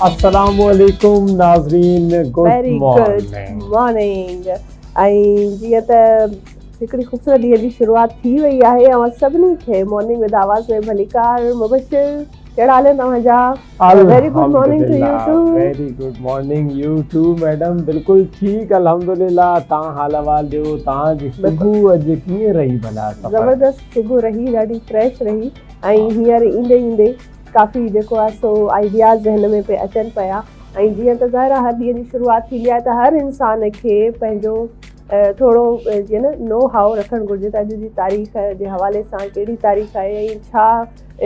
السلام عليڪم ناظرين گڊ مارننگ مارننگ ۽ جيئن ته هڪڙي خوبصورت ڏينهن جي شروعات ٿي وئي آهي اوهان سڀني کي مارننگ ود آواز ۾ ڀليڪار مبشر ڪهڙا حال آهن توهان جا very good morning to you too very good morning you too madam بلڪل ٺيڪ الحمدلله تان حال احوال ڏيو تان جي صبح اڄ ڪيئن رهي ڀلا سفر زبردست صبح رهي ڏاڍي فريش رهي ۽ هينئر ايندي ايندي ڪافي جيڪو آهي سو آئيڊياز ذهن ۾ پئي اچن پيا ۽ جيئن ته ظاهر آهي هر ڏينهن جي شروعات ٿيندي آهي ته هر انسان کي پنهنجو ٿورو جيئن نه نو هائو رکڻ گهرجي ته اڄ جي تاريخ جي حوالي سان ڪهڙي تاريخ آهي ۽ ڇا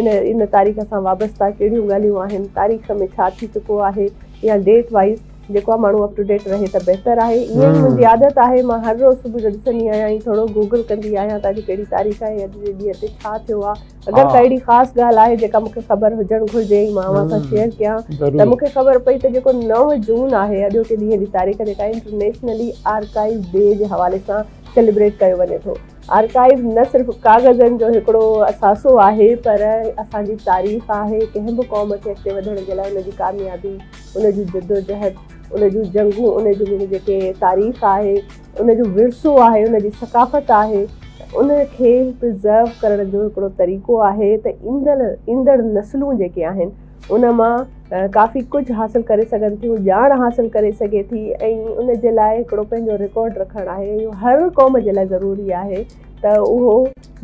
ان ان تاريخ سان وابسته ڪهڙيون ڳالهيون آهن تاريخ ۾ ڇا ٿي چڪو آهي يا ڊيٽ وائز جيڪو آهي ماڻهو اپ ٽو ڊيٽ رهي ته بهتر آهي ائين ئي منهنجي عادت آهي مان هر روز صبح جو ڏسندي آهيان ۽ ٿورو گوگل ڪندي آهيان ته اڄ ڪهڙي تاريخ آهي اڄ جي ڏينهن تي ڇا ٿيو آهي اگر ڪا اهڙي خاص ڳالهه آهي جيڪا مون کي خبر هجڻ گهرجي ۽ مان اوهان سان شيئر ڪيان ته مون کي خبر پئي ته جيڪو نو جون آهي اڄوڪي ڏينهن جي تاريخ جيڪا انٽرنيشنلي آرڪائيو ڊي جي حوالي سان سيليبريٽ ڪيو وڃي ٿو. آرڪائيو نه صرف ڪاغذن جو هڪڙو اثاثو آهي پر اسان جي تاريخ آهي ڪنهن به قوم کي اڳتي وڌڻ جي لاء ان جي ڪاميابي ان جي جدوجهد ان جون جنگون ان جون جيڪي تاريخ آهي ان جو ورثو آهي، ان جي ثقافت آهي ته ان کي پرزرو ڪرڻ جو هڪڙو طريقو آهي ته ايندڙ ايندڙ نسلون جيڪي آهن ان مان ڪافي ڪجهه حاصل ڪري سگهن ٿيون، ڄاڻ حاصل ڪري سگهي ٿي ۽ ان جي لاء هڪڙو پنهنجو رڪارڊ رکڻ آهي اهو هر قوم جي لاء ضروري آهي ته اهو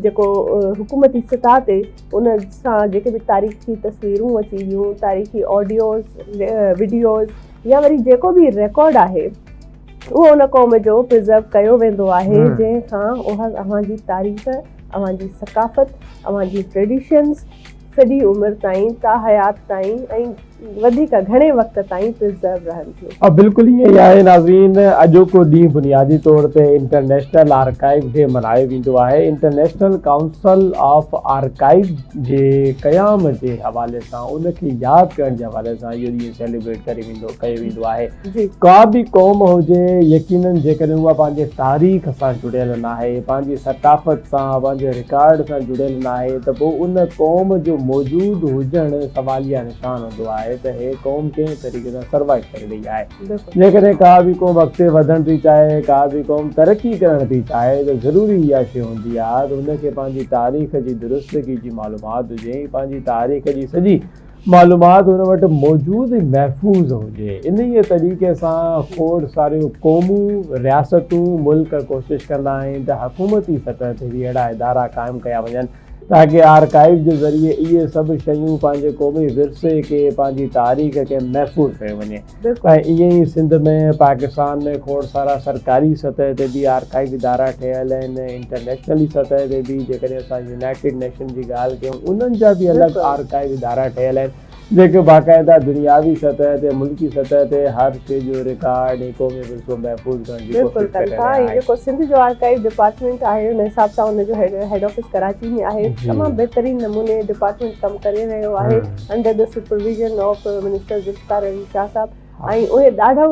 جيڪو حڪومتي سطح تي ان سان جيڪي به تاريخي تصويرون اچي ويون تاريخي آڊيوز وڊيوز يا وري جيڪو به رڪارڊ آهي اهو ان قوم جو پرزرو ڪيو ويندو آهي جنهن کان اها اوهان جي تاريخ، اوهان جي ثقافت، اوهان جي ٽريڊيشنز سڄي عمر تائين تا حيات تائين ۽ وڌيڪ گهڻي وقت تائين پرزرو رهن ٿيون. بلڪل ائين ئي آهي ناظرين اڄوڪو ڏينهن بنيادي طور تي انٽرنيشنل آرڪائيو ڊي ملهايو ويندو آهي انٽرنيشنل ڪائونسل آف آرڪائيو جي قيام جي حوالي سان ان کي ياد ڪرڻ جي حوالي سان اهو ڏينهن سيليبريٽ ڪري ويندو ڪيو ويندو آهي. ڪا به قوم هجي يقينن جيڪڏهن اها پنهنجي تاريخ سان جڙيل ناهي، پنهنجي ثقافت سان، پنهنجي رڪارڊ سان جڙيل ناهي ته پوء ان قوم جو موجود هجڻ سواليه نشان هوندو آهي ته هي قوم ڪنهن طريقي سان سروائيو ڪري رهي آهي. جيڪڏهن ڪا به قوم اڳتي وڌڻ ٿي چاهي، ڪا به قوم ترقي ڪرڻ ٿي چاهي ته ضروري اها شيء هوندي آهي ته ان کي پنهنجي تاريخ جي درستگي جي معلومات هجي ۽ پنهنجي تاريخ جي سڄي معلومات هن وٽ موجود ۽ محفوظ هجي. انهيء طريقي سان کوڙ ساريون قومون، رياستون، ملڪ ڪوشش ڪندا آهن ته حڪومتي سطح تي به اهڙا ادارا قائم ڪيا وڃن تاڪه آرڪائيو جي ذريعي اهي سڀ شيون پنهنجي قومي ورثي کي، پنهنجي تاريخ کي محفوظ ڪيو وڃي. ۽ ائين ئي سنڌ ۾ پاڪستان ۾ کوڙ سارا سرڪاري سطح تي به آرڪائيو ادارا ٺهيل آهن انٽرنيشنلي سطح تي به جيڪڏهن اسان يونائيٽيڊ نيشن جي ڳالهه ڪيون انهن جا به الڳ آرڪائيو ادارا ٺهيل آهن جيڪي باقاعده دنياوي سطح تي ملڪي سطح تي هر شيء جو رڪارڊ ۽ قومي ورثو محفوظ ڪرڻ جي ڪوشش ڪري رهيا آهن. جيڪو سنڌ جو آرڪائيو ڊپارٽمينٽ آهي ان حساب سان ان جو هيڊ آفيس ڪراچي ۾ آهي تمام بهترين نموني ڊپارٽمينٽ ڪم ڪري رهيو آهي under the supervision of minister Zulfiqar Ali Shah صاحب ۽ اهي ڏاڍو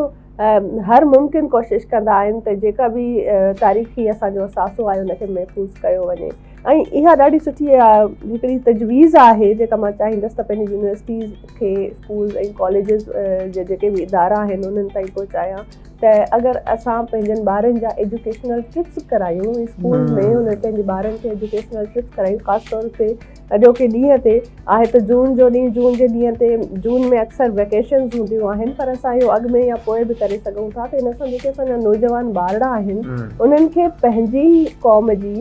هر ممڪن ڪوشش ڪندا آهن ته جيڪا به تاريخي اسان جو اثاثو آهي ان کي محفوظ ڪيو وڃي ۽ اها ڏاڍي سٺي هڪڙي تجويز آهي جيڪا مان چاهيندس ته پنهنجي يونيورسٽيز کي اسڪولز ۽ ڪاليجز جي جيڪي به ادارا آهن انهن تائين پهچايان ته اگر اسان پنهنجن ٻارن جا ايجوڪيشنل ٽرپس ڪرايون اسڪول ۾ انهن پنهنجي ٻارن کي ايجوڪيشنل ٽرپس ڪرايون خاص طور تي اڄوڪي ڏينهن تي آهي ته جون جو ڏينهن جون جي ڏينهن تي جون ۾ اڪثر ويڪيشنز هونديون آهن پر اسان اهو اڳ ۾ يا پوء به ڪري سگهون ٿا ته ان سان جيڪي اسان جا نوجوان ٻارڙا آهن انهن کي پنهنجي ئي قوم جي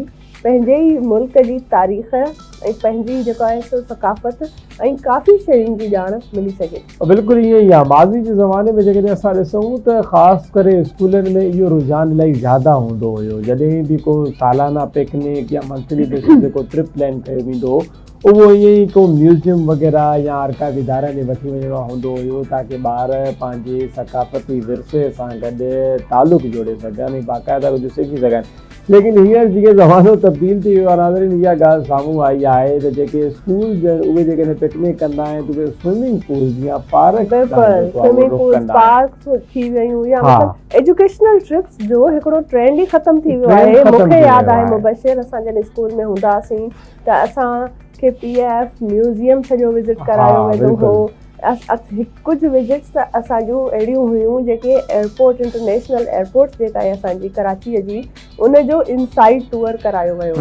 پنهنجي ئي ملڪ جي تاريخ ۽ پنهنجي جيڪو آهي سو ثقافت ۽ ڪافي شين جي ڄاڻ ملي سگهي ٿي. بلڪل ائين ئي آهي. ماضي جي زماني ۾ جيڪڏهن اسان ڏسون ته خاص ڪري اسڪولن ۾ اهو رجحان الاهي زياده هوندو هيو. جڏهن به ڪو سالانه پڪنڪ يا منٿلي بيسز تي ڪو ٽرپ پلان ڪيو ويندو هو اهو ائين ئي ڪو ميوزيم وغيره يا آرڪائيو ادارن ڏي وٺي وڃڻو هوندو هيو تاڪه ٻار پنهنجي ثقافتي ورثي سان گڏ تعلق جوڙي سگهن ۽ باقاعده ڪجهه سکي سگهن. ليڪن هينئر جيئن زمانو تبديل ٿي ويو آهي ناظرين اها ڳالهه سامهون آئي آهي ته جيڪي اسڪول جا اهي جيڪڏهن پڪنڪ ڪندا آهن ته اهي سوئمنگ پولز يا پارڪ بلڪل سوئمنگ پولز پارڪس ٿي ويون يا مطلب ايجوڪيشنل ٽرپس جو هڪڙو ٽرينڊ ئي ختم ٿي ويو آهي مون کي ياد آهي مبشر اسان جڏهن اسڪول ۾ هوندا هئاسين ته اسان کي پي ايف ميوزيم سڄو وزٽ ڪرايو ويندو هو. ڪجهه وزٽس ته اسان جون اهڙيون هيون جيڪي ايئرپورٽ انٽرنيشنل ايئرپورٽ جيڪا آهي اسان جي ڪراچيء جي ان جو انسائيڊ ٽوئر ڪرايو ويو.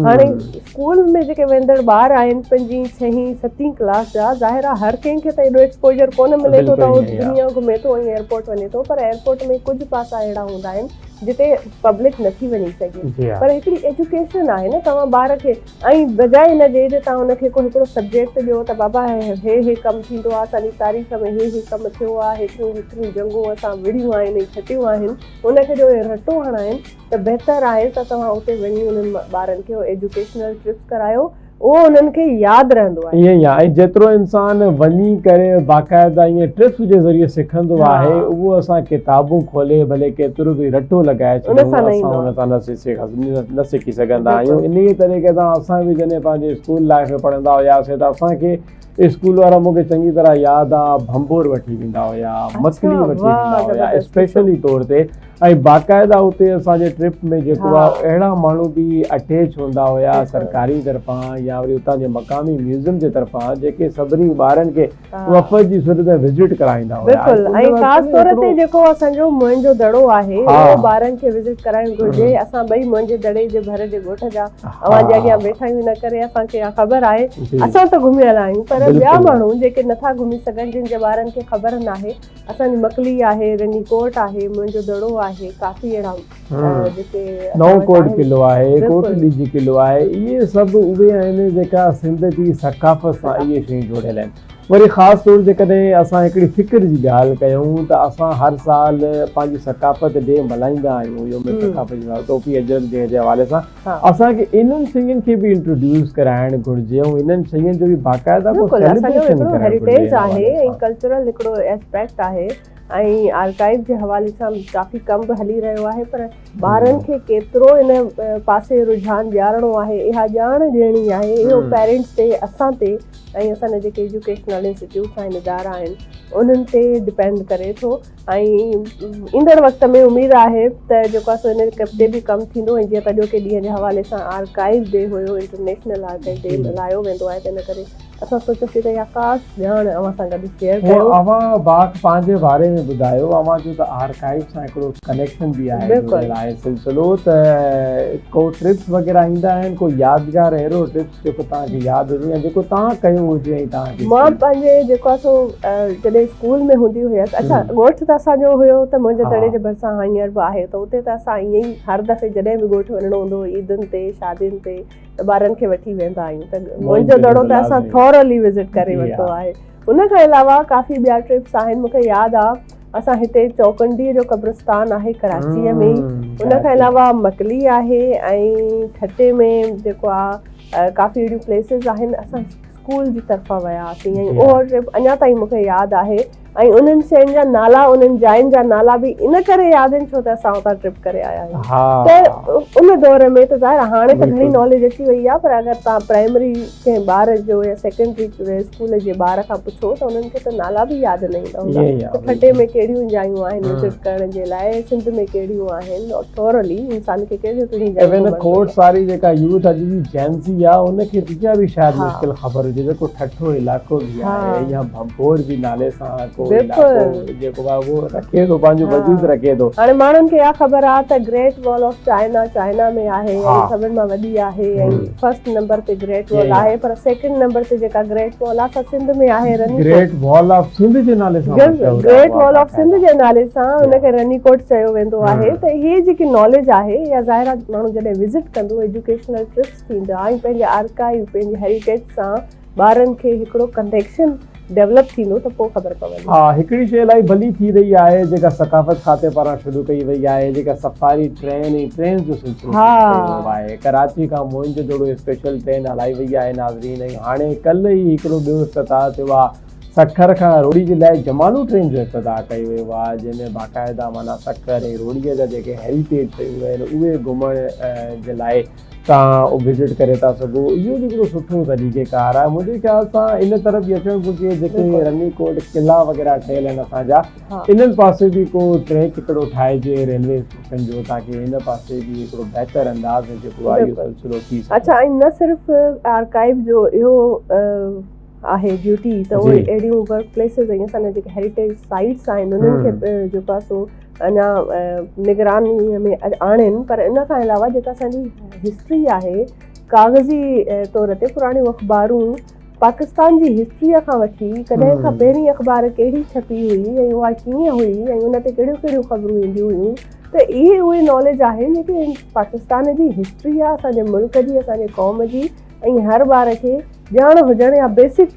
هاڻي اسڪول ۾ جيڪي ويندڙ ٻار آهن پنجين ڇهين ستين ڪلاس جا ظاهر آهي هر ڪنهن کي ته ايڏو ايڪسپوجر ڪونه ملي ٿو ته هو دنيا گهمي ٿو ۽ ايئرپورٽ وڃي ٿو پر ايئرپورٽ ۾ ڪجهه پاسا اهڙا هوندا آهن جتي پبلڪ نٿي وڃي سگهي پر هڪڙي ايجوڪيشن آهي نه توهان ٻار کي ۽ بجاء ان جي جو توهان ان کي ڪو هڪڙو سبجيڪٽ ڏيو ته بابا هي هي ڪم ٿيندو آهي اسان جي تاريخ ۾ هي هي ڪم ٿيو آهي هيتريون هيتريون جنگون اسان وڙهيون آهن ۽ کٽيون آهن ان کي جو رٽو هڻائين ته بهتر آهي ته توهان اتي وڃي انهن ٻارن کي ايجوڪيشنل ٽرپس ڪرايو اهو انهن کي ياد رهندو آهي. ائين ئي آهي ۽ جيترو انسان وڃي ڪري باقاعده ائين ٽرپس جي ذريعي سکندو آهي اهو اسان ڪتابون کولي ڀلي ڪيترو به رٽو لڳائي ڇڏيون اسان ان سان نه سکي سگهندا آهيون. انهيء طريقي سان اسان به جڏهن پنهنجي اسڪول لائيف ۾ پڙهندا هياسين ته اسان کي اسڪول وارا مون کي چڱي طرح ياد آ ڀنڀور وٺي ويندا هيا، مڪلي وٺي ويندا هيا اسپيشلي طور تي ۽ باقاعده اتي اسان جي ٽرپ ۾ جيڪو آ اهڙا ماڻهو به اٽيچ هوندا هيا سرڪاري طرفان يا وري اتان جي مقامي ميوزيم جي طرفان جيڪي سڀني ٻارن کي وفد جي صورت ۾ وزٽ ڪرائيندا هيا. بلڪل ۽ خاص طور تي جيڪو اسان جو موئن جو دڙو آهي اهو ٻارن کي وزٽ ڪرائڻ گهرجي اسان ٻئي موئن جي دڙي جي ڀر جي ڳوٺ جا اوهان جي اڳيان ويٺا آهيون ان ڪري اسان کي اها خبر آهي اسان ته گهميل آهيون پر ٻيا ماڻهو جيڪي نٿا گهمي سگهن جن جي ٻارن کي خبر ناهي اسان جي مڪلي آهي، رني ڪوٽ آهي، منهنجو دڙو آهي، ڪافي اهڙا جيڪي نئون ڪوٽ قلعو آهي، ڪوٽ ڏيجي قلعو آهي، اهي سڀ اهي آهن جيڪا سنڌ جي ثقافت سان اهي شيون جوڙيل آهن. وري خاص طور جيڪڏهن اسان هڪڙي فڪر جي ڳالهه ڪيون ته اسان هر سال پنهنجي ثقافت ڊي ملهائيندا آهيون يوم ثقافت جي ٽوپي اجرڪ ڊي جي حوالي سان اسان کي انهن شين کي به انٽروڊيوس ڪرائڻ گهرجي ۽ انهن شين جو به باقاعده ڪو بلڪل اسان جو سيليبريشن هڪڙو ڪرڻ گهرجي هيريٽيج ان آهي حوالي ۽ سان. ڪلچرل هڪڙو اسپيڪٽ آهي ۽ آرڪائيو جي حوالي سان ڪافي ڪم به هلي رهيو آهي پر ٻارن کي ڪيترو ان پاسي رجحان ڏيارڻو آهي اها ڄاڻ ڏيڻي آهي اهو پيرنٽس تي اسان تي ۽ اسان جا جيڪي ايجوڪيشنل انسٽيٽيوٽس آهن ادارا آهن انهن تي ڊپينڊ ڪري ٿو ۽ ايندڙ وقت ۾ اميد آهي ته جيڪو آهي سو ان تي به ڪم ٿيندو ۽ جيئن ته اڄوڪي ڏينهن جي حوالي سان آرڪائيو ڊي هيو انٽرنيشنل آرڪائيو ڊي ملهايو ويندو آهي ته ان ڪري اسان سوچيوسين ته اها خاص ڄاڻ اوهان سان گڏ شيئر ڪيون. اوهان باک پنهنجي باري ۾ ٻڌايو اوهان جو ته آرڪائيو سان هڪڙو ڪنيڪشن به آهي جڙيل آهي سلسلو ته ڪو ٽرپس وغيره ايندا آهن ڪو يادگار اهڙو ٽرپس جيڪو توهان کي ياد هجي يا جيڪو توهان ڪيو هجي ۽ توهان کي مان پنهنجي جيڪو آهي سو جڏهن اسڪول ۾ هوندي هيس اڇا ڳوٺ ته اسان جو هيو ته منهنجي دڙي جي ڀرسان هينئر به آهي ته اتي ته اسان ائين ئي هر دفعي جڏهن به ڳوٺ وڃڻو هوندو هو عيدن تي شادين تي ته ٻارن کي وٺي ويندا آهيون ته منهنجو دڙو ته اسان ٿورلي وزٽ ڪري ورتو آهي ان کان علاوه ڪافي ٻيا ٽرپس آهن مونکي ياد آهي اسان هتي چوڪنڊي جو قبرستان آهي ڪراچيء ۾ ان کان علاوه مڪلي آهي ۽ ٺٽي ۾ جيڪو آهي ڪافي اهڙيون پليسز آهن اسان اسڪول جي طرفان ويا هئاسين ۽ اهو ٽرپ اڃا تائين مونکي ياد آهي ۽ انهن شين جا نالا انهن جاين جا نالا به ان ڪري ياد آهن ڇو ته اسان اتان ٽرپ ڪري آيا آهيون ته ان دور ۾ ته ظاهر هاڻي ته گهڻي ناليج اچي وئي آهي پر اگر توهان پرائمري ڪنهن ٻار جو يا سيڪنڊري اسڪول جي ٻار کان پڇو ته انهن کي ته نالا به ياد نه ايندا هوندا ته ٺٽي ۾ ڪهڙيون جايون آهن وزٽ ڪرڻ جي لاء سنڌ ۾ ڪهڙيون آهن ٿورلي انسان کي ڪهڙيون ڪهڙيون جايون ايون کوڙ ساري جيڪا يوٿ اڄ جي جين زي آ ان کي ته اها به شايد مشڪل خبر هجي ته ڪو ٺٽو علائقو به آهي يا ڀنڀور به نالي سان ڪو علائقو جيڪو آهي اهو رکي ٿو پنهنجو وجود رکي ٿو. هاڻي ماڻهن کي اها خبر آ ته great wall of China China ۾ آهي ۽ سڀن مان وڏي آهي ۽ فرسٽ نمبر تي گريٽ وال آهي پر سيڪنڊ نمبر تي جيڪا گريٽ وال آ سا سنڌ ۾ آهي Rani Kot. Great wall of Sindh جي نالي سان مشهور آهي گريٽ وال آف سنڌ جي نالي سان ان کي رني ڪوٽ چيو ويندو آهي ته هي جيڪي ناليج آهي اها ظاهر آهي ماڻهو جڏهن وزٽ ڪندو ايجوڪيشنل ٽرپس ٿيندا ۽ پنهنجي آرڪائيو پنهنجي هيريٽيج سان ٻارن کي هڪڙو ڪنيڪشن ڊولپ ٿيندو ته پوء خبر پوندي. ها هڪڙي شيء الاهي ڀلي ٿي رهي آهي جيڪا ثقافت کاتي پاران شروع ڪئي وئي آهي جيڪا سفاري ٽرين ۽ ٽرينز جو سلسلو شروع ڪيو ويو آهي ڪراچي کان موهن جو دڙو اسپيشل ٽرين هلائي وئي آهي ناظرين ۽ هاڻي ڪلهه ئي هڪڙو ٻيو افتتاح ٿيو آهي سکر کان روهڙي جي لاء جمالو ٽرين جو افتتاح ڪيو ويو آهي جنهن ۾ باقاعده معنيٰ سکر ۽ روهڙي جا جيڪي هيريٽيج شيون آهن اهي گهمڻ جي لاء توهان وزٽ ڪري ٿا سگهو اهو به هڪڙو سٺو طريقي ڪار آهي منهنجي خيال سان ان طرف به اچڻ گهرجي جيڪي رني ڪوٽ قلعا وغيره ٺهيل آهن اسان جا انهن پاسي به ڪو ٽريڪ هڪڙو ٺاهجي ريلوي اسٽيشن جو تاڪي ان پاسي به هڪڙو بهتر انداز ۾ جيڪو آهي اهو سلسلو ٿي سگهي. اڇا ۽ نه صرف آرڪائيو جو اهو. آهي ڊيوٽي ته اهي اهڙيون ورڪ پليسز ۽ اسان جا جيڪي هيريٽيج سائيٽس آهن انهن کي جيڪو آهي سو اڃا نگراني ۾ آڻين پر ان کان علاوه جيڪا اسان جي هسٽري آهي ڪاغذي طور تي پراڻيون اخبارون پاڪستان جي هسٽريء کان وٺي ڪڏهن کان پهرين اخبار ڪهڙي ڇپي هئي ۽ اها ڪيئن هئي ۽ ان تي ڪهڙيون ڪهڙيون خبرون اينديون هيون ته اهي اهي ناليج آهن جيڪي پاڪستان جي هسٽري آهي اسان جي ملڪ جي اسان جي قوم جي ۽ هر ٻار کي ڄاڻ هجڻ يا بيسڪ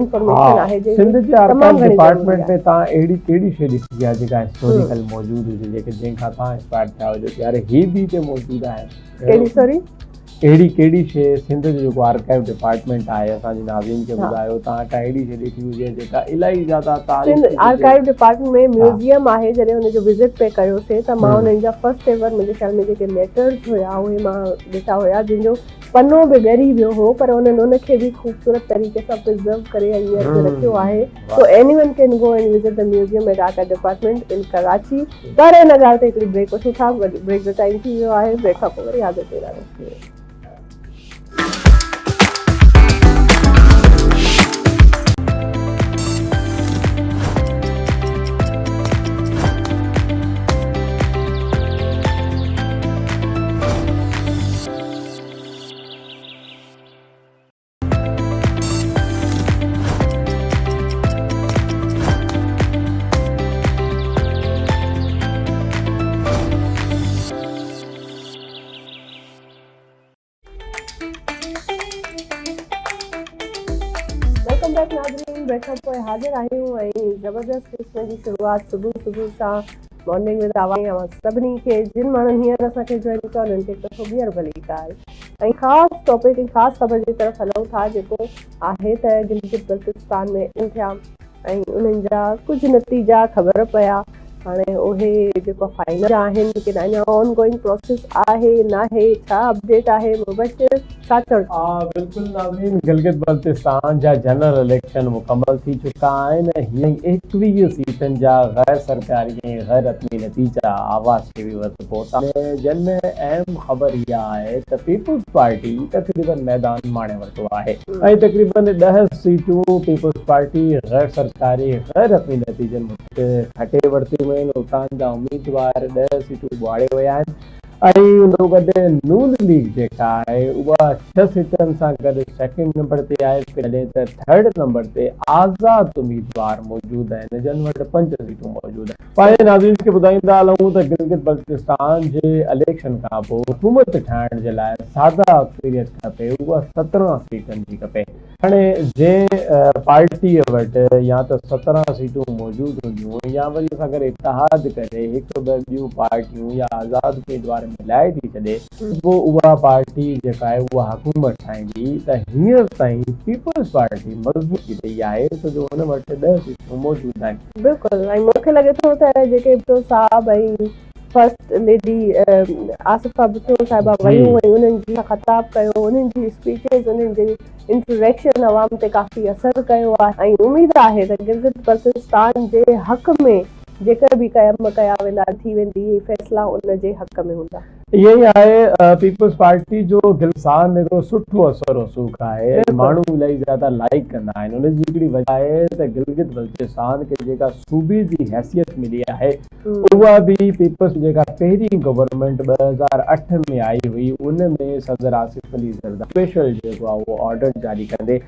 انفارميشن آهي جنهن سنڌ جي آرڪائيو ڊپارٽمينٽ ۾ توهان اهڙي ڪهڙي شيء ڏٺي آهي جيڪا هسٽوريڪل موجود هجي جيڪي جنهن کان توهان انسپائر ٿيا هجو يار هي به هتي موجود آهي ڪهڙي سوري اهڙي ڪهڙي شيء سنڌ جو جيڪو آرڪائيو ڊپارٽمينٽ آهي اسان جي ناظرين کي ٻڌايو توهان ڪا اهڙي شيء ڏٺي هجي جيڪا الاهي زياده تعريف سنڌ آرڪائيو ڊپارٽمينٽ ۾ ميوزيم آهي جڏهن ان جو وزٽ پئي ڪيوسي ته مان انهن جا فرسٽ ايور منهنجي خيال ۾ جيڪي ليٽرز هيا اهي مان ڏٺا هيا جن جو پنو به ڳري ويو هو پر انهن ان کي به خوبصورت طريقي سان پرزرو ڪري هينئر به رکيو آهي so anyone can go and visit the museum at archive department in Karachi پر ان ڳالهه تي هڪڙي بريڪ وٺون ٿا بريڪ جو ٽائيم ٿي ويو آهي بريڪ کان پوء وري حاضر ٿينداسين. Welcome back ناظرين بريڪ کان پوء حاضر آهيون ۽ زبردست قسم جي شروعات صبح صبح سان مارننگ ود آواز اوهان سڀني کي جن ماڻهن هينئر اسان کي جوائن ڪيو انهن کي هڪ دفعو ٻيهر ڀليڪار ۽ خاص ٽاپڪ ۽ خاص خبر جي طرف هلون ٿا جيڪو آهي ته گلگت بلتستان ۾ اليڪشن ٿيا ۽ انهن جا ڪجهه نتيجا خبر پيا هاڻي اهي جيڪو فائنل آهن ڪي اڃا آن گوئنگ پروسيس آهي ناهي ڇا اپڊيٽ آهي مبشر ڇا چوڻ ها بلڪل ناظرين گلگت بلتستان جا جنرل اليڪشن مڪمل ٿي چڪا آهن ۽ 21 سيٽن جا غير سرڪاري ۽ غير حتمي نتيجا آواز ٽي وي وٽ پهتا آهن جن ۾ اهم خبر اها آهي ته پيپلز پارٽي تقريبن ميدان ماڻي ورتو آهي ۽ تقريبن ڏهه سيٽون پيپلز پارٽي غير سرڪاري غير حتمي نتيجن مطابق کٽي ورتيون آهن اتان جا اميدوار ڏهه سيٽون ٻهاڙي ويا آهن ۽ ان سان گڏ نون ليگ جيڪا آهي اها ڇهه سيٽن سان گڏ سيڪنڊ نمبر تي آهي جڏهن ته ٿرڊ نمبر تي آزاد اميدوار موجود آهن جن وٽ پنج سيٽون موجود آهن. پنهنجي ناظرين کي ٻڌائيندا هلون ته گلگت بلتستان جي اليڪشن کانپوء حڪومت ٺاهڻ جي لاء ساده اڪثريت کپي اها 17 سيٽن جي کپي هاڻي جنهن پارٽيء وٽ يا ته 17 سيٽون موجود هونديون يا وري ان سان گڏ اتحاد ڪري هڪ ٻه ٻيون پارٽيون يا آزاد اميدوار ملائي ٿي ڇڏي ته پوء اها پارٽي جيڪا آهي اها حڪومت ٺاهيندي ته هينئر تائين پيپلز پارٽي مضبوط ٿي رهي آهي ڇو جو ان وٽ ڏهه سيٽون موجود آهن. بلڪل ۽ مون کي لڳي ٿو ته جيڪي ڀٽو صاحب ۽ فرسٽ ليڊي آصفه ڀٽو صاحبه ويون ۽ انهن جي خطاب ڪيو انهن جي اسپيچز انهن جي انٽريڪشن عوام تي ڪافي اثر ڪيو آهي ۽ اميد آهي ته گلگت بلتستان جي حق ۾ جيڪر به ڪم ڪيا ويندا ٿي ويندي اهي فيصلا ان جي حق ۾ هوندا. ائين ئي آهي پيپلز پارٽي جو گلستان ۾ هڪڙو سٺو اثر رسوخ آهي ۽ ماڻهو الاهي زياده لائيڪ ڪندا آهن ان جي هڪڙي وجه آهي ته گلگت بلتستان کي جيڪا صوبي جي حيثيت ملي آهي اها به پيپلز جيڪا پهرين گورنمينٽ 2008 ۾ آئي هئي ان ۾ صدر آصف علي زرداري اسپيشل جيڪو آهي اهو آرڊر جاري ڪندي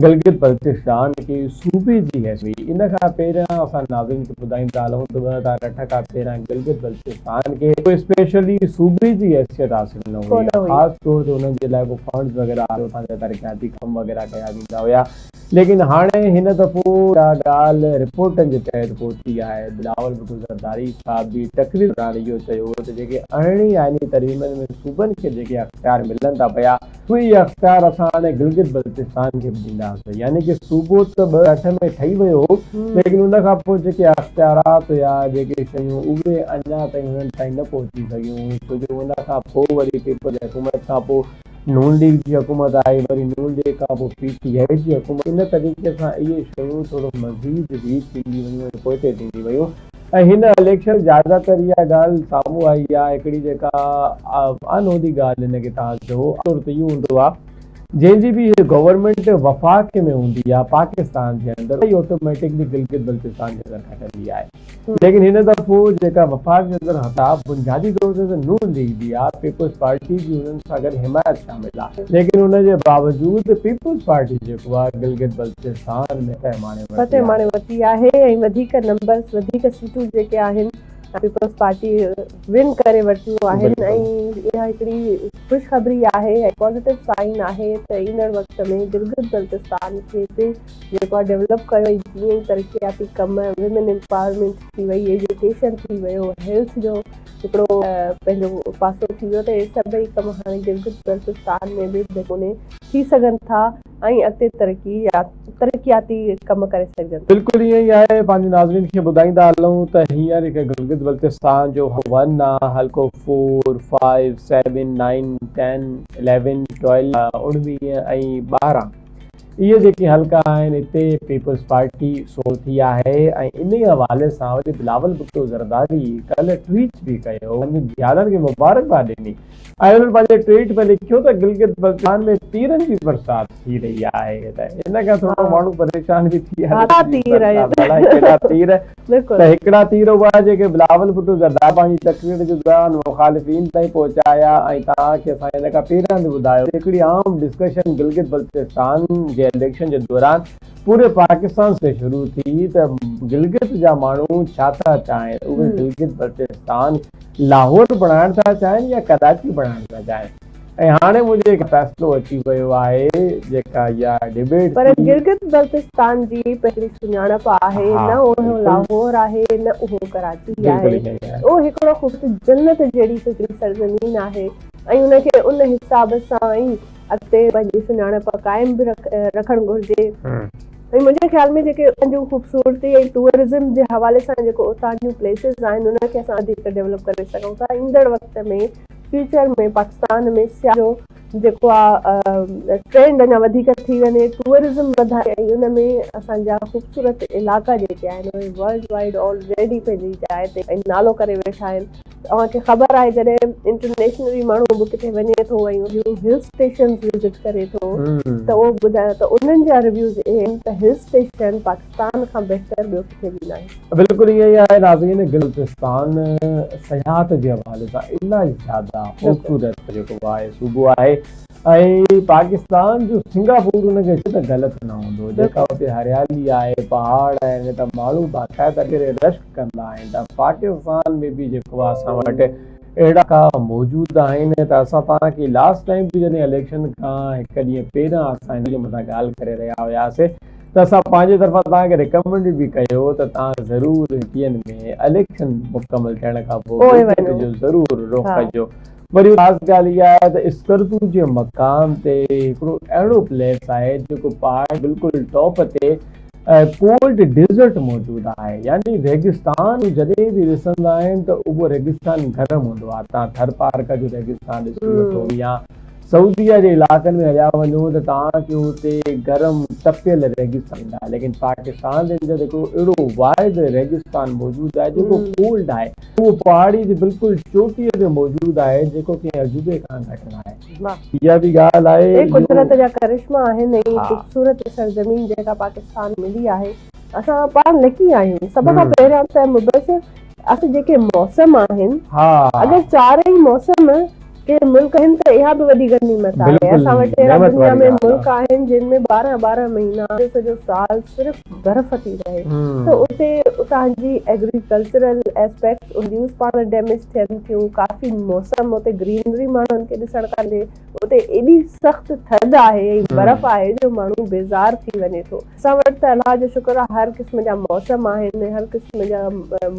گلگت بلتستان کي صوبي جي حيثيت هئي. ان کان پهريان اسان ناظرين کي ٻڌائيندا هلون ته 2008 کان پهريان گلگت بلتستان کي ڪو اسپيشلي صوبي جي حيثيت حاصل نه هئي خاص طور تي انهن جي لاء ڪو فنڊز وغيره اتان جا ترقياتي ڪم وغيره ڪيا ويندا هيا ليڪن هاڻي هن دفعو اها ڳالهه رپورٽن جي تحت پهتي آهي بلاول ڀٽو زرداري صاحب به تقرير دوران اهو چيو ته جيڪي ارڙهين آئيني ترميمن ۾ صوبن کي جيڪي اختيار ملن ٿا پيا اهي ئي اختيار اسان هاڻي گلگت بلتستان کي به ڏينداسين يعني ڪي صوبو ته 2008 ۾ ٺهي ويو هو ليڪن ان کان پوء جيڪي اختيارات هيا جيڪي شيون اهي اڃا تائين انهن تائين نه پهچي سگهيون ڇو جو ان کان پوء وري پيپلز حڪومت کان پوء نون ليگ جي حڪومت آئي وري نون ليگ کان پوء پي ٽي آء جي حڪومت ان طريقي سان اهي شيون ٿورو مزيد ويڪ ٿيندي ويون ۽ پوئتي ٿيندي ويون ۽ هن اليڪشن زياده تر اها ڳالهه سامهون آئي آهي هڪڙي جيڪا انهودي ڳالهه هن کي توهان چئو طور تي اهو هوندو آهي. جنهن جي به گورنمينٽ وفاق ۾ هوندي آهي پاڪستان جي اندر اها ئي آٽوميٽڪلي گلگت بلتستان جي اندر کٽندي آهي ليڪن هن دفعو جيڪا وفاق جي اندر هتا بنيادي طور تي ته نون ليگ به آهي پيپلز پارٽي جي انهن سان گڏ حمايت شامل آهي ليڪن ان جي باوجود پيپلز پارٽي جيڪو آهي گلگت بلتستان ۾ فتح ماڻي ورتي فتح ماڻي ورتي آهي ۽ وڌيڪ نمبرز وڌيڪ سيٽون جيڪي آهن پيپلز پارٽي ون ڪري ورتيون آهن ۽ اها هڪڙي خوشخبري آهي ۽ پازيٽو سائن آهي ته ايندڙ وقت ۾ گلگت بلتستان کي به جيڪو آهي ڊولپ ڪيو ۽ جيئن ئي ترقياتي ڪم ويمن امپاورمينٽ ٿي وئي ايجوڪيشن ٿي ويو هيلٿ جو هڪڙو پنهنجو پاسو ٿي ويو ته اهي سڀئي ڪم هاڻي گلگت بلتستان ۾ به بهترين ٿي سگهن ٿا ۽ اڳتي ترقي يا ترقياتي ڪم ڪري سگهجن ٿا. بلڪل ائين ئي آهي پنهنجي ناظرين کي ٻڌائيندا هلون ته هينئر هڪ گلگت بلتستان جو ون آ حلقو four, five, seven, nine, ten, eleven, twelve, 19 ۽ 12 اهي جيڪي حلقا آهن اتي پيپلز پارٽي سول ٿي آهي ۽ انهي حوالي سان وري بلاول ڀٽو زرداري ڪلهه ٽوئيٽ به ڪيو پنهنجي جيالن کي مبارڪباد ڏني ۽ انهن پنهنجي ٽوئيٽ ۾ لکيو ته گلگت بلتستان ۾ تيرن جي برسات ٿي رهي آهي ته ان کان ٿورو ماڻهو پريشان به ٿي ويا ته تير ته هڪڙا تير اها جيڪي بلاول ڀٽو زرداري پنهنجي تقرير جي دوران مخالفين تائين پهچايا ۽ توهان کي اسان ان کان پهريان به ٻڌايو هڪڙي عام ڊسڪشن گلگت بلتستان جي اليڪشن جي دوران پوري پاڪستان سي شروع ٿي ته گلگت جا ماڻهو ڇا ٿا چاهين اهي گلگت بلتستان لاهور بڻائڻ ٿا چاهين يا ڪراچي بڻائڻ ٿا چاهين ۽ هاڻي منهنجي هڪ فيصلو اچي ويو آهي جيڪا اها ڊبيٽ پر گلگت بلتستان جي پهرين سڃاڻپ آهي نه اهو لاهور آهي نه اهو ڪراچي آهي اهو هڪڙو خوبصورت جنت جهڙي هڪڙي سرزمين آهي ۽ ان کي ان حساب سان ئي اڳتي پنهنجي سڃاڻپ قائم به رکڻ گهرجي ۽ منهنجي خيال ۾ جيڪي اتان جون خوبصورتي ۽ ٽوئرزم جي حوالي سان جيڪو اتان جون پليسز آهن ان کي اسان وڌيڪ ڊيولپ ڪري سگهون ٿا ايندڙ وقت ۾ فيوچر ۾ پاڪستان ۾ سياح جو جيڪو آ ٽرينڊ اڃا وڌيڪ ٿي وڃي ٽوئرزم وڌائي ۽ ان ۾ اسان جا خوبصورت علائقا جيڪي آهن اهي ورلڊ وائيڊ آلريڊي پنهنجي جاء تي ۽ نالو ڪري ويٺا آهن اوهان کي خبر آهي جڏهن انٽرنيشنلي ماڻهو به ڪٿي وڃي ٿو ۽ اهي هل اسٽيشنز وزٽ ڪري ٿو ته اهو ٻڌايو ته انهن جا ريويوز اهي آهن ته هل اسٽيشن پاڪستان کان بهتر ٻيو ڪٿي به ناهي. بلڪل ائين ئي آهي ناظرين گلستان سياحت جي حوالي سان الاهي زياده خوبصورت جيڪو آهي صوبو آهي ۽ پاڪستان جو سنگاپور ان کي ته غلط نه هوندو جيڪا اتي هريالي آهي پهاڙ آهن ته ماڻهو باقاعده ڪري رشڪ ڪندا آهن ته پاڪستان ۾ به جيڪو آهي اسان وٽ اهڙا ڪا موجود آهن ته اسان توهان کي لاسٽ ٽائيم به جڏهن اليڪشن کان هڪ ڏينهن پهريان اسان هن جي مٿان ڳالهه ڪري رهيا هياسي ته اسان پنهنجي طرفان توهان کي ريڪمنڊ به ڪيو ته توهان ضرور ڏينهن ۾ اليڪشن مڪمل ٿيڻ کان پوء جو ضرور رخ ڪجو وري خاص ڳالهه اها آهي ته اسڪردو جي مقام تي هڪڙو اهڙو پليس آهي جيڪو پهاڙ بلڪل ٽاپ تي ڪولڊ ڊيزرٽ موجود آهي يعني ريگستان جڏهن به ڏسندا آهن ته اهو ريگستان گرم هوندو آهي تان ٿر پارڪر جو ريگستان ڏسي وٺو يا سعوديه جي علائقن ۾ هليا وڃو ته توهان کي اتي گرم تپيل ريگستان ايندا ليڪن پاڪستان جي اندر هڪڙو اهڙو واحد ريگستان موجود آهي جيڪو ڪولڊ آهي اهو پهاڙي جي بلڪل چوٽيء تي موجود آهي جيڪو ڪنهن عجوبي کان گهٽ ناهي. اها به ڳالهه آهي اهي قدرت جا ڪرشما آهن ۽ خوبصورت سرزمين جيڪا پاڪستان ملي آهي اسان پاڻ لڪي آهيون سڀ کان پهريان ته مبشر اسان جيڪي موسم آهن اگر چار ئي موسم ڪنهن ملڪ آهن ته اها به وڏي غنيمت آهي اسان وٽ اهڙا دنيا ۾ ملڪ آهن جن ۾ ٻارهن ٻارهن مهينا سڄو سال صرف برف ٿي رهي ته اتي اتان جي ايگريڪلچرل اسپيڪٽس هونديون پاڻ ڊيميج ٿين ٿيون ڪافي موسم اتي گرينري ماڻهن کي ڏسڻ ڪانهي اتي ايڏي سخت ٿڌ آهي ۽ برف آهي جو ماڻهو بيزار ٿي وڃي ٿو اسان وٽ ته الله جو شڪر آهي هر قسم جا موسم آهن هر قسم جا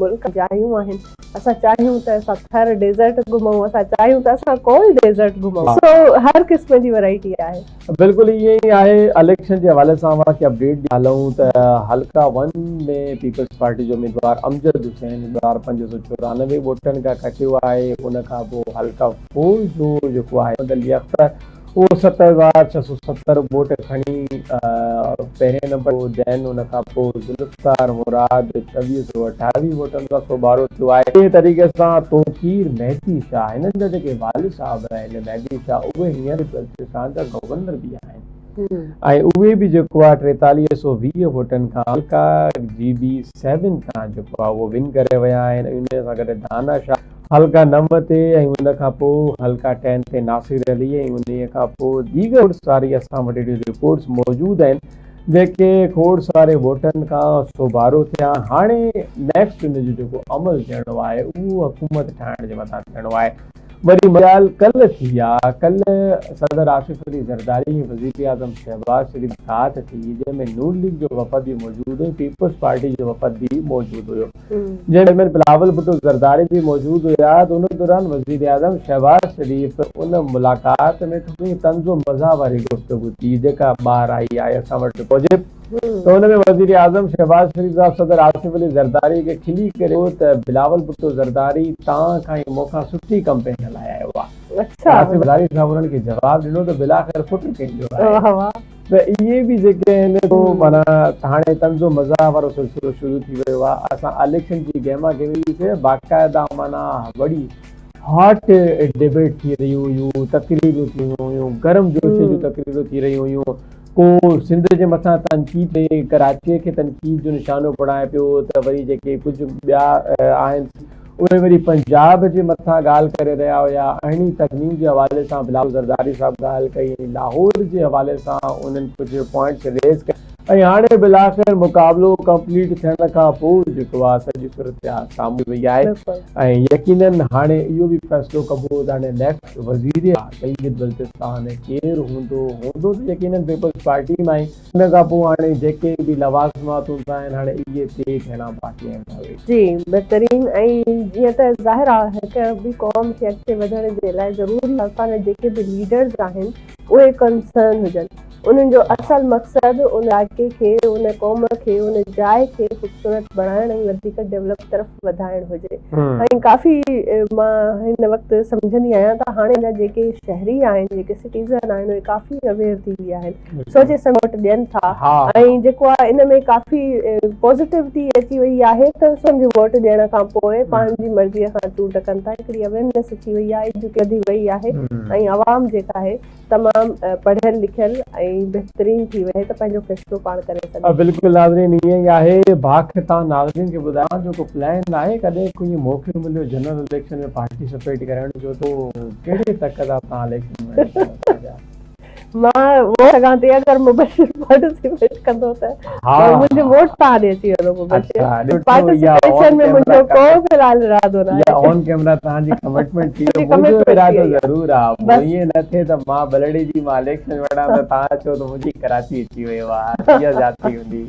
ملڪ جايون آهن اسان چاهيون ته اسان ٿر ڊيزرٽ گهمون اسان چاهيون ته اسان ڪولڊ ڊيزرٽ گهمون سو هر قسم جي ورائٽي آهي. بلڪل ائين ئي آهي اليڪشن جي حوالي سان اوهان کي اپڊيٽ ڏيندا هلون ته حلقه ون ۾ پيپلز پارٽي جو اميدوار امجد حسين 1594 ووٽن کان کٽيو آهي ان کان پوء حلقه فور جو جيڪو آهي محمد علي اختر. اهو 7670 ووٽ کڻي پهرين نمبر دين ان کان پوء ذوالفقار مراد 2628 ووٽن سان سوڀارو ٿيو آهي. اهڙي طريقي سان توقير مهدي شاهه هنن جا جيڪي والد صاحب آهن مهدي شاهه اهي هينئر بلتستان جا گورنر به آهن ۽ اهي به جيڪو آهي 4320 ووٽن کان حلقه جي بي سيون تان جيڪو آهي اهو ون ڪري ويا آهن ۽ ان سان گڏ دانا شاهه حلقه 9 تي ۽ ان کان پوء حلقه 10 تي ناصر علي ۽ انهيء کان پوء ديگر کوڙ ساري اسان وٽ اهڙيون رپورٽس موجود آهن جيڪي کوڙ ساري ووٽن کان سوڀارو ٿيا. هاڻي نيڪسٽ ان جو جيڪو عمل ٿيڻو آهي اهو حڪومت ٺاهڻ جي مٿان ٿيڻو آهي. وري ڳالهه ڪلهه ٿي آ، ڪلهه صدر آصف علي زرداري ۽ وزيراعظم شهباز شريف ساٿ ٿي جنهن ۾ نون ليگ جو وفد به موجود هو ۽ پيپلز پارٽي جو وفد به موجود هيو. جنهن ۾ بلاول ڀٽو زرداري به موجود هيا ته ان دوران وزيراعظم شهباز شريف ان ملاقات ۾ ٿوري طنز و مزاح واري گفتگو ٿي جيڪا ٻاهر آئي آهي اسان وٽ موجب ته ان ۾ وزيراعظم شهباز شريف صاحب صدر آصف علي زرداري کي کلي ڪري چيو ته بلاول ڀٽو زرداري توهان کان ۽ مون کان سٺي ڪمپين هلائي آيو آهي آصف زرداري صاحب انهن کي جواب ڏنو ته بالاخر پٽ ڪنهن جو آهي. ته اهي به جيڪي آهن سو معنيٰ هاڻي طنز و مزاح وارو سلسلو شروع ٿي ويو آهي اسان اليڪشن جي گهما گهمي ڏسي باقاعده معنيٰ وڏي هاٽ ڊبيٽ ٿي رهيون هيون تقريرون ٿي رهيون هيون گرم جوشي جون تقريرون ٿي رهيون هيون ڪو سنڌ جي مٿان تنقيد ٿي ڪراچي کي تنقيد جو نشانو بڻائي پيو ته وري جيڪي ڪجهه ٻيا آهن اهي وري پنجاب جي مٿان ڳالهه ڪري رهيا هيا، ارڙهين ترميم جي حوالي سان بلاول زرداري صاحب ڳالهه ڪئي ۽ لاهور جي حوالي سان انهن ڪجهه پوائنٽس ريز ڪيا ۽ هاڻي بالاخر مقابلو ڪمپليٽ ٿيڻ کان پوء جيڪو آهي سڄي صورتحال سامهون وئي آهي ۽ يقينن هاڻي اهو به فيصلو ڪبو ته هاڻي نيڪسٽ وزير گلگت بلتستان ڪير هوندو، هوندو ته يقينن پيپلز پارٽي مان ئي. ان کان پوء هاڻي جيڪي به لوازمات هوندا آهن هاڻي اهي طئي ٿيڻا باقي آهن ڀاوي. جي بهترين ۽ جيئن ته ظاهر آهي هڪ به قوم کي اڳتي وڌڻ جي لاء ضروري آهي اتان جا جيڪي به ليڊرز آهن اهي ڪنسرن هجن انهن جو اصل مقصد ان علائقي کي ان قوم کي ان جاء کي خوبصورت بڻائڻ ۽ وڌيڪ ڊولپ طرف وڌائڻ هجي ۽ ڪافي مان هن وقت سمجهندي آهيان ته هاڻي جا جيڪي شهري آهن جيڪي سٽيزن آهن اهي ڪافي اويئر ٿي ويا آهن سوچي سمجهي ووٽ ڏين ٿا ۽ جيڪو آهي ان ۾ ڪافي پازيٽوٽي اچي وئي آهي ته سمجهي ووٽ ڏيڻ کان پوء پنهنجي مرضي سان چونڊ ڪن ٿا هڪڙي اويرنيس اچي وئي آهي ايجوڪيشن وڌي وئي آهي ۽ عوام جيڪا آهي تمام پڙهيل لکيل ۽ بهترين ٿي وئي آهي ته پنهنجو فيصلو پاڻ ڪري سگهي. بلڪل ناظرين ائين ئي آهي باک تان ناظرين کي ٻڌايان جو ڪو پلان آهي ڪڏهن ڪو ائين موقعو مليو جنرل اليڪشن ۾ پارٽيسپيٽ ڪرڻ جو تو ڪهڙي تڪ تان تان اليڪشن وڙهڻ چاهيو ٿا. مان ووٽ سگهان ٿي اگر مبشر پارٽيسپيٽ ڪندو ته منهنجو ووٽ توهان ڏي اچي ويندو مبشر پارٽيسپيشن ۾ منهنجو ڪو في الحال ارادو نه آهي آن ڪيمرا توهان جي ڪمٽمينٽ ٿي وئي منهنجو ارادو ضرور آهي ائين نه ٿئي ته مان بلڙي جي مان اليڪشن وڙهان ته توهان چئو ته منهنجي ڪراچي اچي ويو آهي اها زيادتي هوندي.